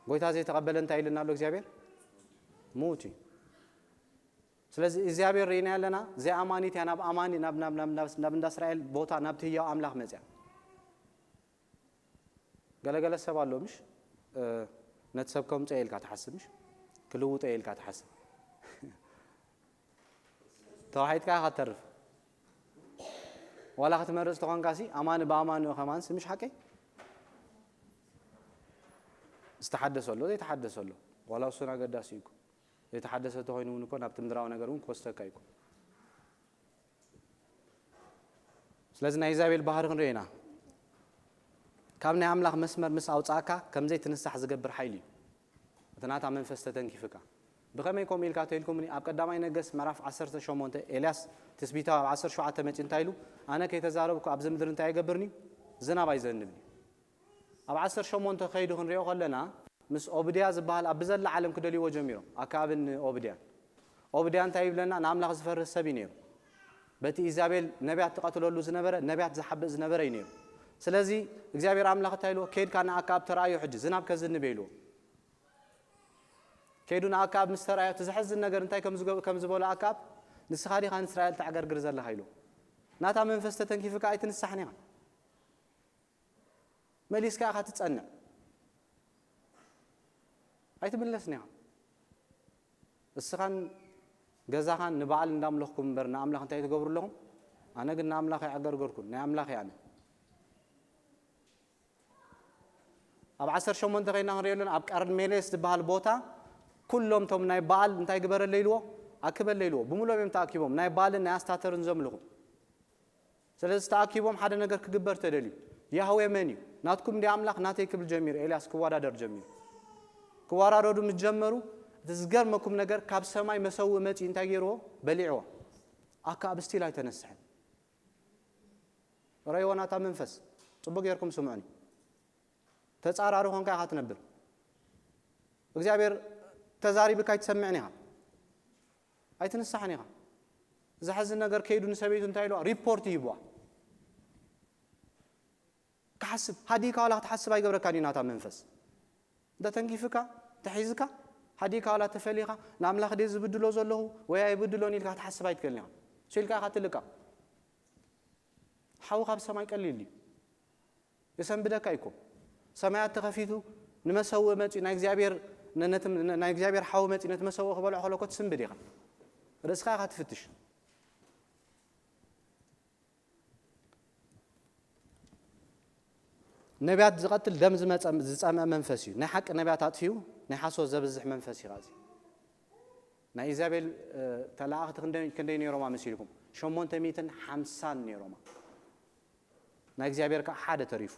ጎይታ ዘይተቐበለ እንታይ ኢልና ኣሎ እግዚኣብሔር? ምዉት እዩ። ስለዚ እግዚኣብሔር ርኢና ኣለና ዘይኣማኒት እያ ናብ ኣማኒ ናብ እንዳ እስራኤል ቦታ ናብቲ ህያው ኣምላኽ መፅያ። ገለገለ ሰብ ኣሎ ምሽ ነቲ ሰብ ከምፀ ኢልካ ትሓስብ ምሽ ክልውጠ ኢልካ ትሓስብ ተዋሒጥካ ኢኻ ትተርፍ። ዋላ ክትመርፅ ተኾንካ ሲ ኣማኒ ብኣማኒ ከማን ሲ ምሽ ሓቀይ ዝተሓደሰ ኣሎ ዘይተሓደሰ ኣሎ ዋላ እሱን ኣገዳሲ እዩ። ዘይተሓደሰ ተኮይኑ እውን እኮ ናብቲ ምድራዊ ነገር እውን ክወስደካ እዩ። ስለዚ ናይ ኢዛቤል ባህሪ ክንሪኦ ኢና። ካብ ናይ ኣምላኽ መስመር ምስ ኣውፃእካ ከምዘይ ትንሳሕ ዝገብር ሓይሊ እዩ። እቲ ናታ መንፈስ ተተንኪፍካ ብኸመይ ከምኡ ኢልካ ተኢልኩምኒ ኣብ ቀዳማይ ነገስ ምዕራፍ ዓሰርተ ሸሞንተ ኤልያስ ትስቢታዊ ኣብ ዓሰርተ ሸውዓተ መፂ እንታይ ኢሉ ኣነ ከይተዛረብኩ ኣብዚ ምድሪ እንታይ ኣይገብርኒ ዝናብ ኣይዘንብኒ ኣብ ዓሰርተ ሸሞንተ ከይዱ ክንሪኦ ከለና ምስ ኦብድያ ዝበሃል ኣብ ብዘላ ዓለም ክደልይዎ ጀሚሮም ኣካብን ኦብድያን ኦብድያ እንታይ ይብለና ንኣምላኽ ዝፈርህ ሰብ እዩ ነይሩ በቲ ኢዛቤል ነቢያት ትቐትለሉ ዝነበረ ነቢያት ዝሓብእ ዝነበረ እዩ ነይሩ ስለዚ እግዚኣብሔር ኣምላኽ እንታይ ኢልዎ ከይድካ ንኣካብ ተረኣዮ ሕጂ ዝናብ ከዝንብ ኢልዎ ከይዱ ንኣካብ ምስ ተረኣዮ እቲ ዘሕዝን ነገር እንታይ ከም ዝበሎ ኣካብ ንስኻ ዲኻ ንእስራኤል ተዕገርግር ዘለኻ ኢልዎ ናታ መንፈስ ተተንኪፍካ ኣይትንሳሕን ኢኻ መሊስካ ኢኻ ትጸንዕ ኣይትምለስን ኢኻ እስኻን ገዛኻን ንበዓል እንዳምለኽኩም እምበር ንኣምላኽ እንታይ ትገብሩ ኣለኹም ኣነ ግን ንኣምላኽ ኣይዕገርገርኩን ናይ ኣምላኽ ኣነ ኣብ ዓሰርተ ሸሞንተ ከይና ክንሪኦ ኣለና ኣብ ቀርሜሌስ ዝበሃል ቦታ ኩሎም ቶም ናይ በዓል እንታይ ግበረለ ኢልዎ ኣክበለ ኢልዎ ብምሎም እዮም ተኣኪቦም ናይ በዓልን ናይ ኣስታተርን ዘምልኹ ስለዚ ተኣኪቦም ሓደ ነገር ክግበር ተደልዩ ያህዌ መን እዩ ናትኩም እንዲ ኣምላኽ ናተይ ክብል ጀሚሩ ኤልያስ ክወዳደር ጀሚሩ ክወራረዱ ምስ ጀመሩ እቲ ዝገርመኩም ነገር ካብ ሰማይ መሰውእ መፂ እንታይ ገይርዎ በሊዕዎ ኣካ ኣብ ስቲል ኣይተነስሐን ረይዎ ናታ መንፈስ ፅቡቅ ጌርኩም ስምዑኒ ተፃራሪ ኮንካ ኢኻ ትነብር እግዚኣብሔር ተዛሪብካ ኣይትሰምዕን ኢኻ ኣይትንሳሕን ኢኻ ዘሐዚ ነገር ከይዱ ንሰበይቱ እንታይ ኢልዋ ሪፖርት ይህብዋ ክሓስብ ሃዲካ ዋላ ክትሓስብ ኣይገብረካን እዩ ናታ መንፈስ እንተ ተንኪፍካ ተሒዝካ ሃዲካ ዋላ ተፈሊኻ ንኣምላኽ ደ ዝብድሎ ዘለኹ ወይ ኣይብድሎን ኢልካ ክትሓስብ ኣይትክእልን ኢኻ ስኢልካ ኢኻ ትልቀቕ ሓዊ ካብ ሰማይ ቀሊል እዩ የሰንብደካ ይኮ ሰማያት ተኸፊቱ ንመሰውእ መፂ ናይ እግዚኣብሔር ናይ እግዚኣብሔር ሓዊ መፂ ነቲ መሰውእ ክበልዖ ከለኮ ትስንብድ ኢኻ ርእስኻ ኢኻ ትፍትሽ ነቢያት ዝቐትል ደም ዝመፀ ዝፀምአ መንፈስ እዩ ናይ ሓቂ ነቢያት ኣጥፊኡ ናይ ሓሶት ዘብዝሕ መንፈስ እዩ ቃዚ ናይ ኢዛቤል ተላእኽቲ ክንደይ ነይሮማ መሲልኩም ሸሞንተ ሚእትን ሓምሳን ነይሮማ ናይ እግዚኣብሔር ከዓ ሓደ ተሪፉ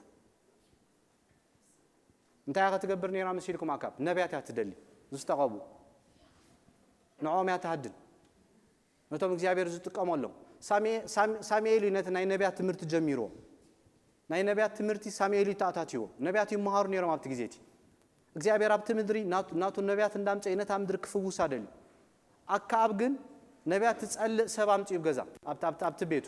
እንታይ ክትገብር ነይራ መሲልኩም ኣካብ ነቢያት እያ ትደሊ ዝተቐቡ ንዕኦም እያ ትሃድን ነቶም እግዚኣብሔር ዝጥቀመሎም ሳሙኤል እዩ ነቲ ናይ ነቢያት ትምህርቲ ጀሚርዎ ናይ ነቢያት ትምህርቲ ሳሙኤል እዩ ተኣታትዎ ነቢያት ይመሃሩ ነይሮም ኣብቲ ግዜ እቲ እግዚኣብሔር ኣብቲ ምድሪ ናቱ ነቢያት እንዳምፀ ነታ ምድሪ ክፍውሳ ደልዩ ኣካኣብ ግን ነቢያት ትጸልእ ሰብ ኣምጺኡ ገዛ ኣብቲ ቤቱ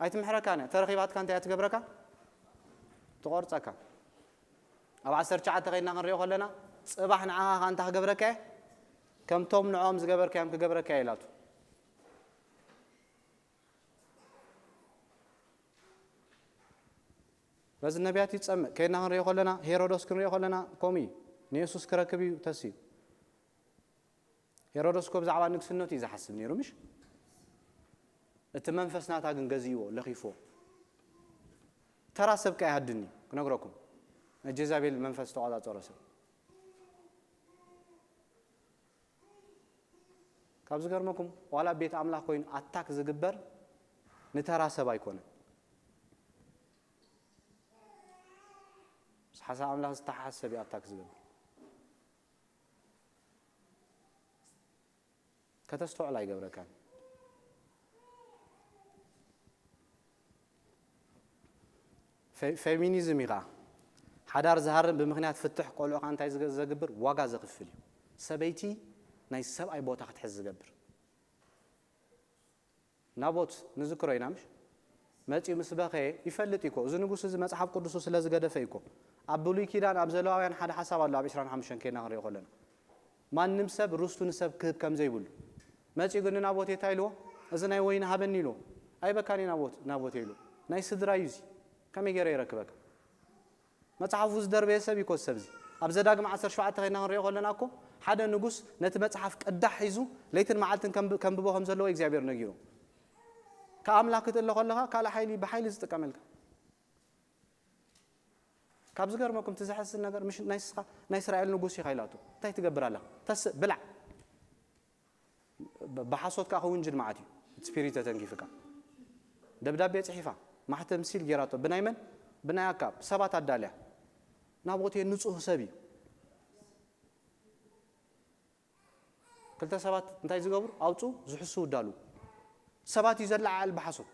ኣይትምሕረካን እያ ተረኺባትካ እንታይ እያ ትገብረካ ትቆርጸካ ኣብ ዓሰርተ ትሽዓተ ከይድና ክንሪኦ ከለና ጽባሕ ንዓኻ ከ እንታይ ክገብረካ እየ ከምቶም ንዕኦም ዝገበርካዮም ክገብረካ እየ ኢላቱ በዚ ነቢያት ይጸምእ ከይድና ክንሪኦ ከለና ሄሮዶስ ክንሪኦ ከለና ከምኡ እዩ ንየሱስ ክረክብ እዩ ተስዩ ሄሮዶስ ኮ ብዛዕባ ንግስነቱ እዩ ዝሓስብ ነይሩ ምሽ እቲ መንፈስ ናታ ግን ገዚእዎ ለኺፍዎ ተራ ሰብ ከ ኣይሃድን እዩ ክነግረኩም ናይ ጀዛቤል መንፈስ ተቋጻጸሮ ሰብ ካብ ዝገርመኩም ዋላ ቤት ኣምላኽ ኮይኑ ኣታክ ዝግበር ንተራ ሰብ ኣይኮነን ሓሳብ ኣምላኽ ዝተሓሓዝ ሰብ እዩ ኣታክ ዝገብር። ከተስተውዕል ኣይገብረካን። ፌ- ፌሚኒዝም እዩ ከዓ ሓዳር ዝሃርም ብምኽንያት ፍትሕ ቆልዑ ከዓ እንታይ ዝገ- ዘግብር ዋጋ ዘኽፍል እዩ። ሰበይቲ ናይ ሰብኣይ ቦታ ክትሕዝ ዝገብር። ናቦት ንዝክሮ ኢና ምሽ መፂኡ ምስ በኸየ ይፈልጥ እዩ እኮ። እዚ ንጉስ እዚ መፅሓፍ ቅዱሱ ስለ ዝገደፈ እዩ እኮ። ኣብ ብሉይ ኪዳን ኣብ ዘለዋውያን ሓደ ሓሳብ ኣሎ። ኣብ ዕስራን ሓሙሽተን ኬና ክንሪኦ ከለና ማንም ሰብ ርስቱ ንሰብ ክህብ ከም ዘይብሉ መፂኡ ግን ናቦት እንታይ ኢልዎ? እዚ ናይ ወይኒ ሃበኒ ኢልዎ። ኣይበካን እዩ ናቦት ናቦት ኢሉ ናይ ስድራ እዩ እዚ። ከመይ ገይረ ይረክበካ? መጽሓፉ ዝደርበየ ሰብ እዩ እኮ እዚ ሰብ እዚ። ኣብ ዘዳግም ዓሰርተ ሸውዓተ ኸይድና ክንሪኦ ከለና እኮ ሓደ ንጉስ ነቲ መጽሓፍ ቅዳሕ ሒዙ ለይትን መዓልትን ከንብ- ከንብቦ ከም ዘለዎ እግዚኣብሔር ነጊሩ። ካብ ኣምላኽ ክትእለ ከለኻ ካልእ ሓይሊ ብሓይሊ ዝጥቀመልካ። ካብ ዝገርመኩም እቲ ዘሐስን ነገር ምሽ ናይ ስኻ ናይ እስራኤል ንጉስ ኢኻ ኢላቶ። እንታይ ትገብር ኣለኻ? ተስእ ብላዕ። ብ- ብሓሶት ከዓ ክውንጅል መዓት እዩ። እቲ ስፒሪት ተተንኪፍካ ደብዳቤ ፅሒፋ ማሕተም ሲል ጌራቶ ብናይ መን ብናይ ኣካብ ሰባት ኣዳልያ ናቦቴ ንፁህ ሰብ እዩ። ክልተ ሰባት እንታይ ዝገብሩ ኣውፁ ዝሕሱ ውዳሉ ሰባት እዩ ዘለዓዕል ብሓሶት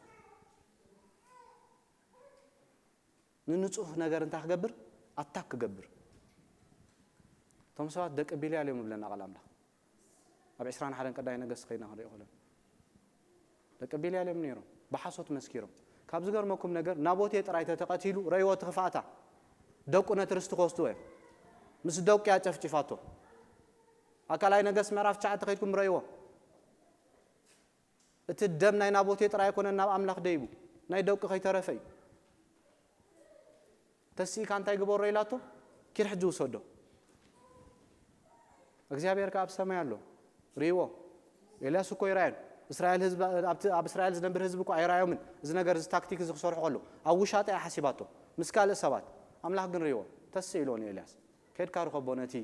ንንፁህ ነገር እንታይ ክገብር ኣታክ ክገብር እቶም ሰባት ደቂ ቢልያል እዮም ይብለና ቃል ኣምላኽ ኣብ ዕስራን ሓደን ቀዳይ ነገስት ከይና ክንሪኦ ከለና ደቂ ቢልያል እዮም ነይሮም ብሓሶት መስኪሮም ካብ ዝገርመኩም ነገር ናቦቴ ጥራይ ተተቐቲሉ ረእይዎ እቲ ክፍኣታ ደቁ ነቲ ርስቲ ክወስድዎ እዮም ምስ ደቁ እያ ጨፍጭፋቶ ኣካላይ ነገስት ምዕራፍ ትሽዓተ ከይድኩም ረእይዎ እቲ ደም ናይ ናቦቴ ጥራይ ኣይኮነን ናብ ኣምላኽ ደይቡ ናይ ደቁ ከይተረፈ እዩ ተስኢካ እንታይ ግበሮ ኢላቶ ኪድ ሕጂ ውሰዶ እግዚኣብሔር ከ ኣብ ሰማይ ኣሎ ርእይዎ ኤልያስ እኮ ይራየን እስራኤል ህዝብ ኣብቲ ኣብ እስራኤል ዝነብር ህዝብ እኮ ኣይራዮምን እዚ ነገር እዚ ታክቲክ እዚ ክሰርሑ ከሎ ኣብ ውሻጠ እያ ሓሲባቶ ምስ ካልእ ሰባት ኣምላኽ ግን ርእይዎ ተስእ ኢልዎ ንኤልያስ ከድካ ርኸቦ ነቲ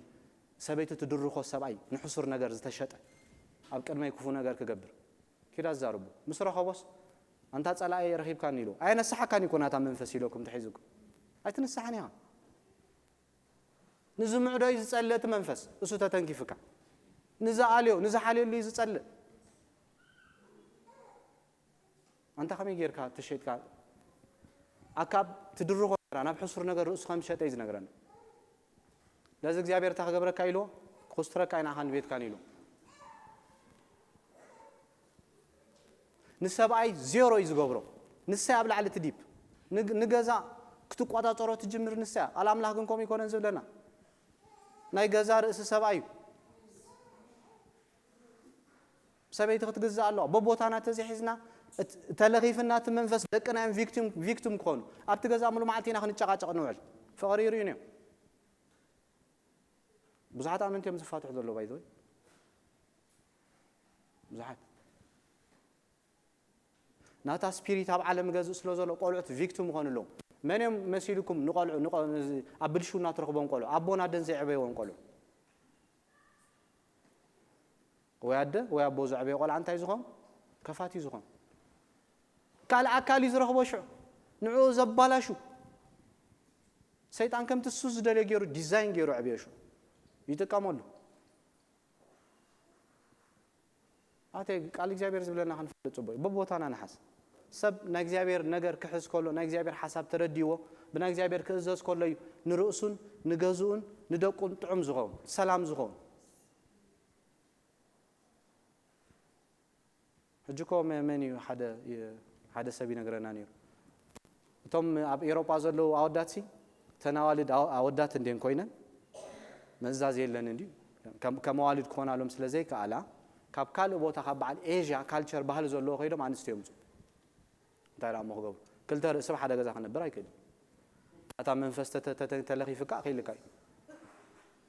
ሰበይቱ ትድርኾ ሰብኣይ ንሕሱር ነገር ዝተሸጠ ኣብ ቅድመይ ክፉ ነገር ክገብር ኪድ ኣዛርቡ ምስ ረኸቦስ ኣንታ ጸላኢ ረኺብካኒ ኢሉ ኣየነስሓካን እኮ ናታ መንፈስ ኢለኩም ተሒዙኩም ኣይትንስሓን ኢኻ ንዝምዕዶ እዩ ዝጸልእ እቲ መንፈስ እሱ ተተንኪፍካ ንዝኣልዮ ንዝሓልየሉ እዩ ዝጸልእ ኣንታ ከመይ ጌርካ ተሸጥካ ኣካብ ትድርኾ ነራ ናብ ሕሱር ነገር ርእሱ ከም ዝሸጠ እዩ ዝነግረና ነዚ እግዚኣብሔር እታ ክገብረካ ኢልዎ ክኹስትረካ ኢና ኻን ቤትካን ኢሉ ንሰብኣይ ዜሮ እዩ ዝገብሮ ንሳይ ኣብ ላዕሊ ትዲብ ንገዛ ክትቋፃፀሮ ትጅምር ንሳያ ቃል ኣምላኽ ግን ከምኡ ይኮነን ዝብለና ናይ ገዛ ርእሲ ሰብኣይ እዩ ሰበይቲ ክትግዛእ ኣለዋ በቦታና ተዘሒዝና ተለኺፍና እቲ መንፈስ ደቅና እዮም ቪክቲም ክኾኑ ኣብቲ ገዛ ሙሉ መዓልቲ ኢና ክንጨቃጨቅ ንውዕል ፍቅሪ ይርእዩን እዮም ብዙሓት ኣመንቲ እዮም ዝፋትሑ ዘለዉ ባይዘወይ ብዙሓት ናታ ስፒሪት ኣብ ዓለም ገዝእ ስለ ዘሎ ቆልዑት ቪክቲም ይኾኑ ኣለዉ መን እዮም መሲልኩም ንቆልዑ ኣብ ብልሽውና ትረኽቦም ቆልዑ ኣቦን ኣደን ዘይዕበይዎም ቆልዑ ወይ ኣደ ወይ ኣቦ ዘዕበዮ ቆልዓ እንታይ ዝኾን ከፋት እዩ ዝኾን ካልእ ኣካል እዩ ዝረኽቦ ሽዑ ንዕኡ ዘባላሹ ሰይጣን ከምቲ እሱ ዝደልዮ ገይሩ ዲዛይን ገይሩ ዕብዮ ሽዑ ይጥቀመሉ ኣተ ቃል እግዚኣብሔር ዝብለና ክንፈልጥ ፅቡቅ እዩ በቦታና ንሓስ ሰብ ናይ እግዚኣብሔር ነገር ክሕዝ ከሎ ናይ እግዚኣብሔር ሓሳብ ተረድይዎ ብናይ እግዚኣብሔር ክእዘዝ ከሎ እዩ ንርእሱን ንገዝኡን ንደቁን ጥዑም ዝኸውን ሰላም ዝኸውን ሕጂ ኮ መን እዩ ሓደ ሰብ ይነግረና ነይሩ እቶም ኣብ ኤሮጳ ዘለዉ ኣወዳትሲ ተናዋልድ ኣወዳት እንዴን ኮይነን መእዛዝ የለን እንዲ ከመዋልድ ክኾናሎም ስለ ዘይከኣላ ካብ ካልእ ቦታ ካብ በዓል ኤዥያ ካልቸር ባህሊ ዘለዎ ከይዶም ኣንስትዮ ምፁ እንታይ ደኣ ክገብሩ ክልተ ርእሲ ሓደ ገዛ ክነብር ኣይክእል እታ መንፈስ ተለኺፍካ ከይልካ እዩ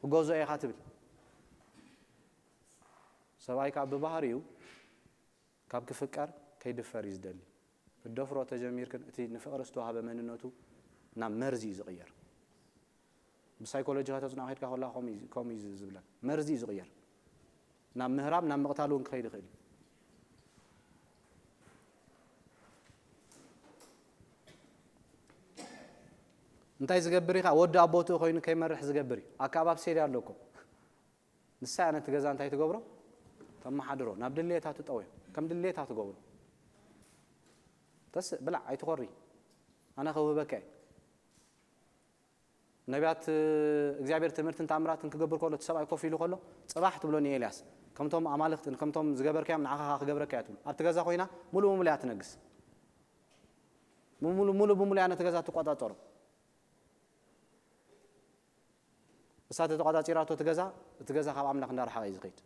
ክገዝኦ ኢኻ ትብል ሰብኣይ ከዓ ብባህሪኡ ካብ ክፍቀር ከይድፈር እዩ ዝደሊ ክትደፍሮ ተጀሚርክን እቲ ንፍቕሪ ዝተዋህበ መንነቱ ናብ መርዚ እዩ ዝቕየር ብሳይኮሎጂ ከተፅንዖ ከድካ ከላ ከምኡ እዩ ዝብለን መርዚ እዩ ዝቕየር ናብ ምህራም ናብ ምቕታል እውን ክኸይድ ይኽእል እዩ እንታይ ዝገብር ኢኻ? ወዲ ኣብ ቦትኡ ኮይኑ ከይመርሕ ዝገብር እዩ። ኣካባብ ሴድ ኣሎ እኮ። ንሳ እያ ነቲ ገዛ እንታይ ትገብሮ? ተመሓድሮ። ናብ ድሌታ ትጠውዮ። ከም ድሌታ ትገብሮ። ተስእ፣ ብላዕ፣ ኣይትኾሪ። ኣነ ከውህበካ እየ። ነቢያት እግዚኣብሔር ትምህርትን ተኣምራትን ክገብር ከሎ እቲ ሰብኣይ ኮፍ ኢሉ ከሎ ጽባሕ ትብሎ ንኤልያስ፣ ከምቶም ኣማልኽትን ከምቶም ዝገበርካዮም ንዓኻ ክገብረካ እያ ትብሎ። ኣብቲ ገዛ ኮይና ሙሉ ብሙሉ እያ ትነግስ። ሙሉ ሙሉ ብሙሉ እያ ነቲ ገዛ ትቆጻጸሮ። እሳ ተተቆጻጺራቶ እቲ ገዛ፣ እቲ ገዛ ካብ ኣምላኽ እንዳረሓቐ እዩ ዝኸይድ።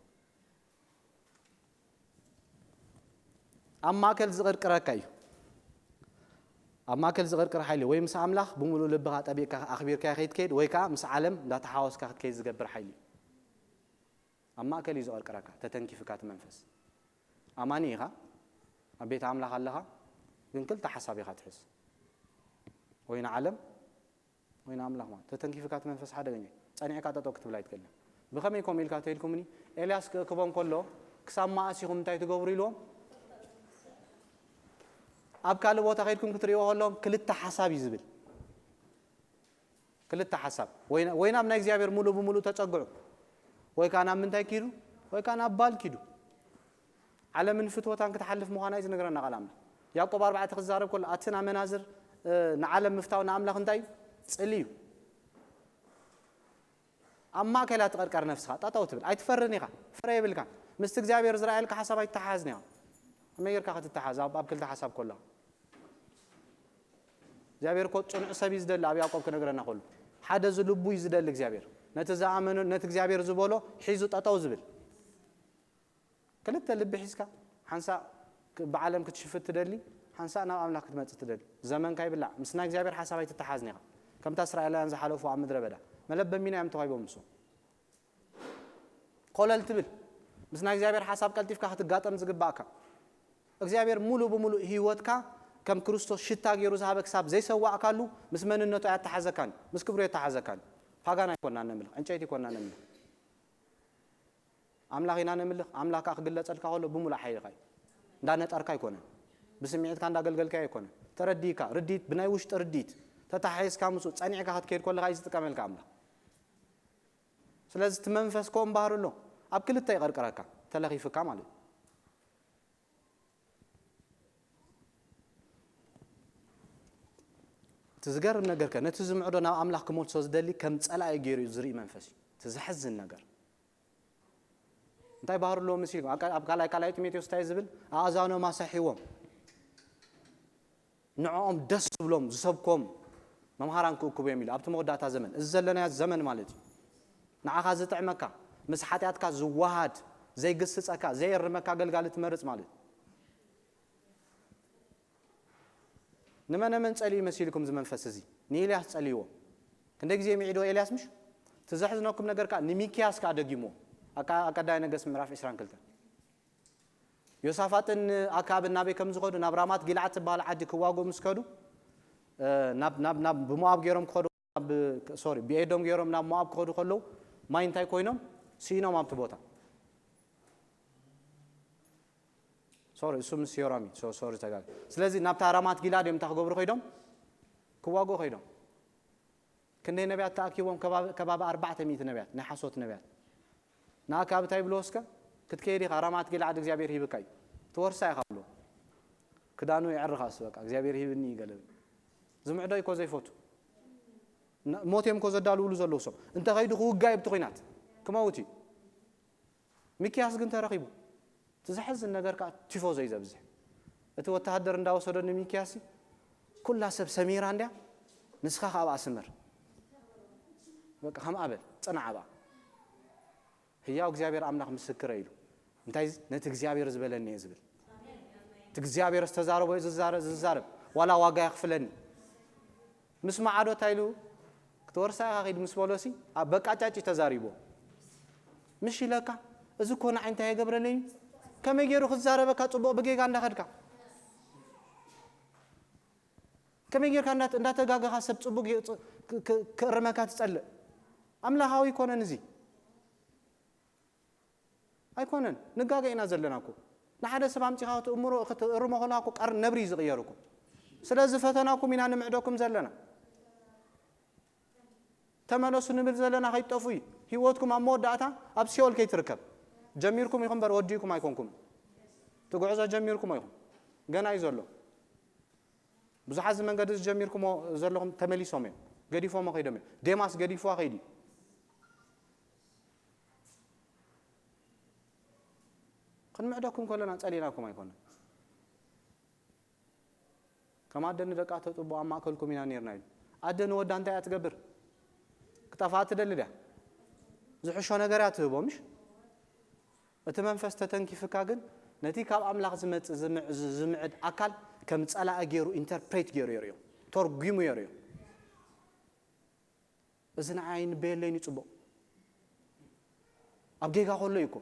ኣብ ማእከል ዝቕርቅረካ እዩ። ኣብ ማእከል ዝቕርቅር ሓይሊ ወይ ምስ ኣምላኽ ብምሉእ ልብኻ ጠቢቕካ ኣኽቢርካ ከይትከይድ ወይ ከኣ ምስ ዓለም እንዳተሓዋወስካ ክትከይድ ዝገብር ሓይሊ እዩ። ኣብ ማእከል እዩ ዝቐርቅረካ፣ ተተንኪፍካ እቲ መንፈስ። ኣማኒ ኢኻ፣ ኣብ ቤት ኣምላኽ ኣለኻ፣ ግን ክልተ ሓሳብ ኢኻ ትሕዝ። ወይ ንዓለም ወይ ንኣምላኽ ማለት ተተንኪፍካ እቲ መንፈስ ሓደገኛ እዩ። ጸኒዕካ ጠጠው ክትብል ኣይትክእልን። ብኸመይ ከምኡ ኢልካ ተይልኩምኒ? ኤልያስ ክእክቦም ከሎ ክሳብ መኣስ ኢኹም እንታይ ትገብሩ ኢልዎም? ኣብ ካልእ ቦታ ከይድኩም ክትርእይዎ ከለዎም ክልተ ሓሳብ እዩ ዝብል። ክልተ ሓሳብ ወይ ወይ ናብ ናይ እግዚኣብሔር ሙሉ ብሙሉ ተጸግዑ ወይ ከዓ ናብ ምንታይ ኪዱ ወይ ከዓ ናብ ባል ኪዱ። ዓለምን ፍትወታን ክትሓልፍ ምዃና እዩ ዝነግረና ቃል ኣምላኽ። ያዕቆብ ኣርባዕተ ክዛረብ ከሎ ኣትን ኣመናዝር ንዓለም ምፍታው ንኣምላኽ እንታይ እዩ? ጽል እዩ። ኣብ ማእከላ ትቐርቀር ነፍስኻ ጠጠው ትብል ኣይትፈርን ኢኻ። ፍረ የብልካን። ምስቲ እግዚኣብሔር ዝረኣየልካ ሓሳብ ኣይትተሓሓዝን ኢኻ። ከመይ ጌርካ ክትተሓዝ ኣብ ኣብ ክልተ ሓሳብ ከሎ እግዚኣብሔር እኮ ጽኑዕ ሰብ እዩ ዝደሊ። ኣብ ያዕቆብ ክነግረና ከሉ ሓደ ዝልቡ እዩ ዝደሊ እግዚኣብሔር። ነቲ ዝኣመኖ ነቲ እግዚኣብሔር ዝበሎ ሒዙ ጠጠው ዝብል። ክልተ ልቢ ሒዝካ ሓንሳእ ብዓለም ክትሽፍት ትደሊ፣ ሓንሳእ ናብ ኣምላኽ ክትመጽእ ትደሊ። ዘመንካ ይብላዕ። ምስ ናይ እግዚኣብሔር ሓሳብ ኣይትተሓዝን ኢኻ። ከምታ እስራኤላውያን ዝሓለፉ ኣብ ምድረ በዳ መለበሚና እዮም ተዋሂቦም ንሶም። ኮለል ትብል ምስ ናይ እግዚኣብሔር ሓሳብ ቀልጢፍካ ክትጋጠም ዝግባእካ። እግዚኣብሔር ሙሉ ብሙሉ ህይወትካ ከም ክርስቶስ ሽታ ገይሩ ዝሃበ ክሳብ ዘይሰዋእካሉ ምስ መንነቱ ኣያተሓዘካን ምስ ክብሩ የተሓዘካን። ፓጋን ኣይኮና ነምልኽ፣ ዕንጨይቲ ይኮና ነምልኽ። ኣምላኽ ኢና ነምልኽ። ኣምላኽ ከዓ ክግለጸልካ ከሎ ብሙሉእ ሓይልካ እዩ። እንዳነጠርካ ኣይኮነን። ብስምዒትካ እንዳገልገልካ ኣይኮነን። ተረዲእካ ርዲት ብናይ ውሽጢ ርዲት ተታሓሒዝካ ምስኡ ጸኒዕካ ክትከይድ ከለካ እዩ ዝጥቀመልካ ኣምላኽ። ስለዚ እቲ መንፈስ ከምኡ ባህሪ ኣሎ። ኣብ ክልተ ይቐርቅረካ፣ ተለኺፍካ ማለት እዩ። እቲ ዝገርም ነገር ከ ነቲ ዝምዕዶ ናብ ኣምላኽ ክመልሶ ዝደሊ ከም ጸላኢ ገይሩ እዩ ዝርኢ መንፈስ እዩ። እቲ ዘሕዝን ነገር እንታይ ባህሪ ኣለዎ መሲልኩም? ኣብ ካ- ኣብ ካልኣይ ካልኣይ ጢሞቴዎስ እንታይ ዝብል? ኣእዛኖም ኣሰሒዎም ንዕኦም ደስ ዝብሎም ዝሰብኮም መምሃራን ክእክቡ እዮም ኢሉ። ኣብቲ መወዳእታ ዘመን እዚ ዘለናዮ ዘመን ማለት እዩ። ንዓኻ ዝጥዕመካ ምስ ሓጢኣትካ ዝወሃድ ዘይግስጸካ ዘየርመካ ኣገልጋሊ ትመርጽ ማለት እዩ። ንመነመን ጸልዩ መሲልኩም እዚ መንፈስ እዚ? ንኤልያስ ጸልይዎ። ክንደይ ግዜ ሚዒዶ ኤልያስ ምሽ? ትዘሕዝነኩም ነገር ከኣ ንሚክያስ ከኣ ደጊምዎ። ኣቃ- ኣቀዳይ ነገስ ምዕራፍ ዕስራን ክልተን። ዮሳፋጥን ኣካብን ናበይ ከም ዝኸዱ ናብ ራማት ጊልዓድ ትበሃል ዓዲ ክዋግኡ ምስ ከዱ ናብ ናብ ናብ ብሞኣብ ገይሮም ክኸዱ ናብ ሶሪ ብኤዶም ገይሮም ናብ ሞኣብ ክኸዱ ከለዉ ማይ እንታይ ኮይኖም ስኢኖም ኣብቲ ቦታ። ሶሪ እሱ ምስ ዮራም እዩ። ሶ- ሶሪ ተጋግ ስለዚ ናብታ ራማት ጊልዓድ እዮም እንታይ ክገብሩ ከይዶም ክዋግኡ ከይዶም። ክንደይ ነቢያት ተኣኪቦም ከባቢ ኣርባዕተ ሚእቲ ነቢያት ናይ ሓሶት ነቢያት። ንኣካብ እንታይ ብሎ እስከ ክትከይድ ኢኻ ራማት ጊልዓድ እግዚኣብሔር ሂብካ እዩ ትወርሳ ኢኻ ብሎ። ክዳኑ የዕርኻ እሱ በቃ እግዚኣብሔር ሂብኒ እዩ ገለ ዝምዕዶ እኮ ዘይፈቱ። ሞት እዮም እኮ ዘዳልውሉ ዘለዉ ሰብ እንተ ኸይዱ ክውጋ እዩ ብቲ ኹናት ክመውት እዩ። ሚክያስ ግን ተረኺቡ። እቲ ዘሕዝን ነገር ከዓ ቲፎዞ እዩ ዘብዝሕ። እቲ ወተሃደር እንዳወሰዶ ንሚክያስ ኩላ ሰብ ሰሚራ እንድያ ንስኻ ከዓ ኣብኣ ስመር በቃ ከምኣ በል ፅናዕ ኣብኣ። ህያው እግዚኣብሔር ኣምላኽ ምስክረ ኢሉ እንታይ ነቲ እግዚኣብሔር ዝበለኒ እየ ዝብል እቲ እግዚኣብሔር ዝተዛረቦ እዩ ዝዛረ- ዝዛረብ ዋላ ዋጋ የኽፍለኒ ምስ መዓዶ እንታይ ኢሉ ክትወርሳ ኢኻ ኺድ ምስ በሎሲ ኣብ በቃጫጭ ተዛሪቦ ምሽ ኢለካ እዚ እኮ ንዓይ እንታይ የገብረለይ እዩ ከመይ ገይሩ ክዛረበካ ፅቡቕ ብጌጋ እንዳኸድካ ከመይ ጌርካ እንዳተ- እንዳተጋገኻ ሰብ ፅቡቕ ጌ- ፅ- ክ- ክ- ክእርመካ ትፀልእ ኣምላኻዊ ይኮነን እዚ ኣይኮነን ንጋገ ኢና ዘለና እኮ ንሓደ ሰብ ኣምፂኻ ክትእምሮ ክትእርሞ ከለካ እኮ ቀር ነብሪ እዩ ዝቕየር እኮ ስለዚ ፈተናኩም ኢና ንምዕደኩም ዘለና ተመለሱ ንብል ዘለና ከይትጠፉ እዩ። ህይወትኩም ኣብ መወዳእታ ኣብ ሲኦል ከይትርከብ ጀሚርኩም ኢኹም እምበር ወዲእኩም ኣይኮንኩም። እቲ ጉዕዞ ጀሚርኩም ኢኹም። ገና እዩ ዘሎ። ብዙሓት እዚ መንገዲ እዚ ጀሚርኩሞ ዘለኹም ተመሊሶም እዮም። ገዲፎሞ ከይዶም እዮም። ዴማስ ገዲፍዋ ከይዱ እዩ። ክንምዕደኩም ከለና ጸሊእናኩም ኣይኮነን። ከም ኣደ ንደቃ ተጽቦ ኣብ ማእከልኩም ኢና ኔርና ኢሉ። ኣደ ንወዳ እንታይ እያ ትገብር? ክጠፍኣ ትደሊ ድያ? ዝሕሾ ነገር እያ ትህቦ፣ ምሽ? እቲ መንፈስ ተተንኪፍካ ግን ነቲ ካብ ኣምላኽ ዝመጽእ ዝምዕ-፣ ዝ-፣ ዝምዕድ ኣካል ከም ጸላኢ ገይሩ ኢንተርፕሬት ገይሩ የርእዮ። ተርጒሙ የርእዮ። እዚ ንዓይ ኣይንበየለይን እዩ ጽቡቕ። ኣብ ጌጋ ከሎ እዩ እኮ።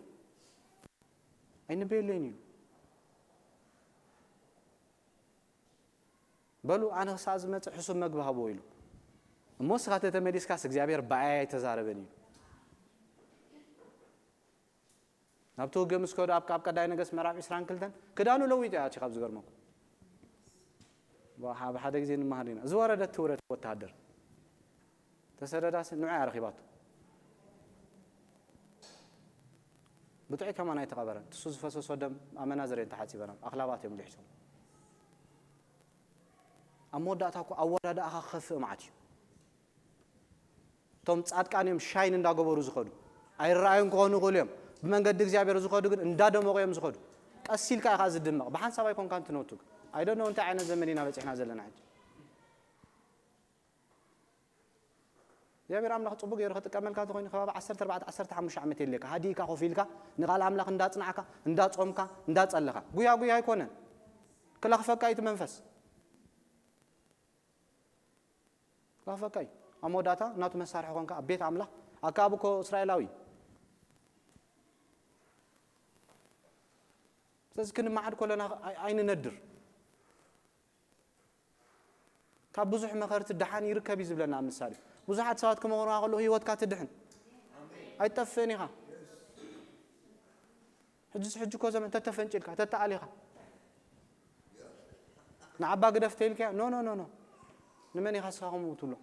ኣይንበየለይን እዩ። በሉ ኣነ ክሳብ ዝመጽእ ሕሱብ መግቢ ሃብዎ ኢሉ። እሞ ንስኻ ተተመሊስካስ እግዚኣብሔር ብኣይ ኣይተዛረበን እዩ። ናብቲ ውግእ ምስ ከዱ ኣብ፣ ኣብ ቀዳይ ነገስት ምዕራፍ ዕስራን ክልተን ክዳኑ ለዊጡ እዩ ኣትዩ ካብ ዝገርመኩም። ብ-፣ ሓደ ግዜ ንመሃር ኢና። ዝወረደት ትውረድ ወተሃደር። ተሰደዳሲ ንዑ እያ ረኺባቶ። ብጥዑይ ከማን ኣይተቐበረን። ትሱ ዝፈሰሶ ደም ኣብ መናዝሬን ተሓጺበናም። ኣኽላባት እዮም ልሒሶም። ኣብ መወዳእታ እኮ ኣወዳድኣኻ ክኸፍእ መዓት እዩ። እቶም ጻድቃን እዮም ሻይን እንዳገበሩ ዝኸዱ። ኣይረኣዩን ክኾኑ ይኽእሉ እዮም። ብመንገዲ እግዚኣብሔር ዝኸዱ ግን እንዳደመቑ እዮም ዝኸዱ። ቀስ ኢልካ ኢኻ ዝድመቕ። ብሓንሳብ ኣይኮንካን ትነቱ ግን። I don't know እንታይ ዓይነት ዘመን ኢና በጺሕና ዘለና ሕጂ። እግዚኣብሔር ኣምላኽ ጽቡቅ ገይሩ ክጥቀመልካ እንተኾይኑ ከባቢ ዓሰርተ ኣርባዕተ ዓሰርተ ሓሙሽተ ዓመት የድልየካ። ሃዲእካ ኮፍ ኢልካ ንቃል ኣምላኽ እንዳጽናዕካ፣ እንዳጾምካ፣ እንዳጸለኻ። ጉያ ጉያ ኣይኮነን። ክለኽፈካ እዩ እቲ መንፈስ። ክለኽፈካ እዩ። ኣብ መወዳእታ ናቱ መሳርሒ ኮንካ ኣብ ቤት ኣምላኽ ኣከኣብ እኮ እስራኤላዊ እዩ። ስለዚ ክንመዓድ ከለና ኣይ-፣ ኣይንነድር። ካብ ብዙሕ መኸርቲ ደሓን ይርከብ እዩ ዝብለና ኣብ ምሳሌ። ብዙሓት ሰባት ክመኽሩኻ ከለዉ ህይወትካ ትድሕን። ኣይትጠፍእን ኢኻ። ሕጂስ ሕጂ እኮ ዘመን ተተፈንጭልካ፣ ተተኣሊኻ። ንዓባ ግደፍ ተይልካያ? ኖ፣ ኖ፣ ኖ፣ ኖ። ንመን ኢኻ እስኻ ከምኡ ትብሎ?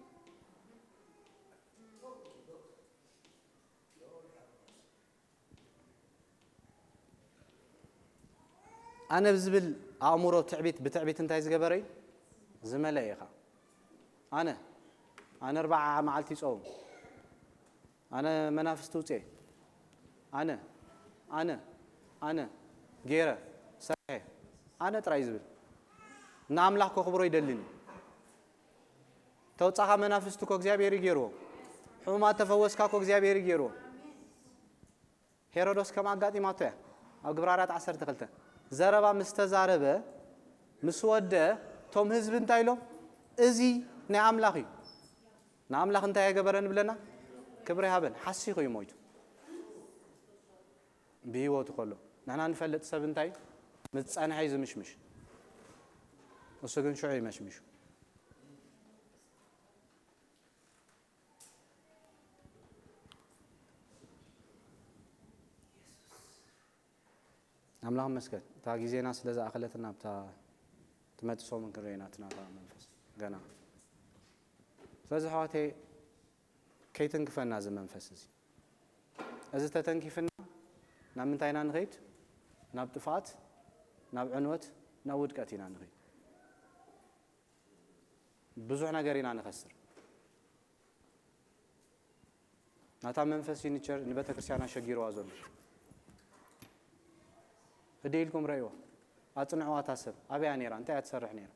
ኣነ ብዝብል ኣእምሮ ትዕቢት፣ ብትዕቢት እንታይ ዝገበረ እዩ? ዝመለአ ኢኻ። ኣነ፣ ኣነ ኣርባዓ መዓልቲ ይጸውም። ኣነ መናፍስቲ ውጽኤ። ኣነ፣ ኣነ፣ ኣነ፣ ገይረ፣ ሰርሐ። ኣነ ጥራይ ዝብል። ንኣምላኽ ከኽብሮ ይደልን እዩ። ተውጻኻ መናፍስቲ እኮ እግዚኣብሔር እዩ ገይርዎ። ሕሙማት ተፈወስካ እኮ እግዚኣብሔር እዩ ገይርዎ። ሄሮዶስ ከም ኣጋጢማቶ እያ። ኣብ ግብረ ሃዋርያት ዓሰርተ ክልተ ዘረባ ምስ ተዛረበ፣ ምስ ወደ፣ እቶም ህዝቢ እንታይ ኢሎም? እዚ ናይ ኣምላኽ እዩ። ንኣምላኽ እንታይ ኣይገበረን ይብለና? ክብሪ ሃበን። ሓሲኹ እዩ ሞይቱ። ብህይወቱ ከሎ። ንሕና ንፈልጥ ሰብ እንታይ እዩ? ምስ ጸንሐ እዩ ዝምሽምሽ። እሱ ግን ሽዑ ይመሽምሹ። ኣምላኽ ይመስገን። እታ ግዜና ስለ ዝኣኸለትና ኣብታ ትመጽእ ሰሙን ክንርኢ ኢና እቲ ናታ መንፈስ ገና። ስለዚ ኣሕዋተይ ከይትንክፈና እዚ መንፈስ እዚ። እዚ ተተንኪፍና ናብ ምንታይ ኢና ንኸይድ? ናብ ጥፍኣት፣ ናብ ዕንወት፣ ናብ ውድቀት ኢና ንኸይድ። ብዙሕ ነገር ኢና ንኸስር። ናታ መንፈስ እዩ ንቸር-፣ ንቤተ ክርስቲያን ኣሸጊርዋ ዘሎ። ህድእ ኢልኩም ረእይዋ። ኣጽንዕዋ እታ ሰብ። ኣበይ እያ ነይራ? እንታይ እያ ትሰርሕ ነይራ?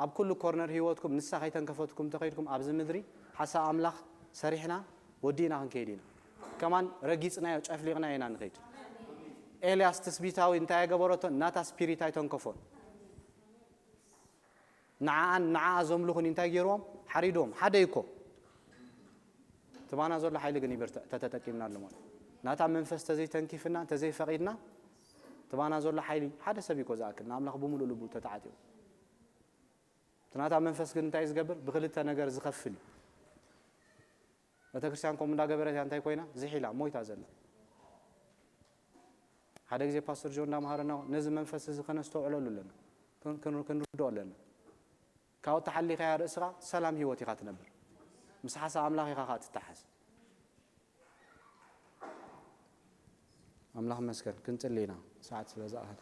ኣብ ኩሉ ኮርነር ህይወትኩም ንሳ ከይተንከፈትኩም እንተኸይድኩም ኣብዚ ምድሪ ሓሳብ ኣምላኽ ሰሪሕና ወዲእና ክንከይድ ኢና። ከማን ረጊጽናዮ፣ ጨፍሊቕናዮ ኢና ንኸይድ። ኤልያስ ትስቢታዊ እንታይ ኣይገበረቶን? ናታ ስፒሪት ኣይተንከፎን። ንዓኣን ንዓኣ ዘምልኹን እንታይ ገይርዎም? ሓሪድዎም። ሓደ እዩ እኮ። ትባና ዘሎ ሓይሊ ግን ይብርትዕ፣ ተተጠቂምናሉ ማለት። ናታ መንፈስ ተዘይተንኪፍና፣ ተዘይፈቒድና፣ ትባና ዘሎ ሓይሊ ሓደ ሰብ እዩ እኮ ዝኣክል፣ ንኣምላኽ ብምሉእ ልቡ ተተዓጢቑ። እቲ ናታ መንፈስ ግን እንታይ እዩ ዝገብር? ብክልተ ነገር ዝኸፍል እዩ። ቤተክርስትያን ከምኡ እንዳገበረት እያ እንታይ ኮይና? ዝሒላ፣ ሞይታ ዘላ። ሓደ ግዜ ፓስተር ጆን እንዳምሃረና፣ ነዚ መንፈስ እዚ ከነስተውዕለሉ ኣለና። ክን-፣ ክን-፣ ክንርድኦ ኣለና። ካብኡ ተሓሊኻያ ርእስኻ ሰላም ህይወት ኢኻ ትነብር። ምስ ሓሳብ ኣምላኽ ኢኻ ኸዓ ትተሓዝ። ኣምላኽ መስገን ክንጽሊ ኢና፣ ሰዓት ስለ ዝኣኸለ።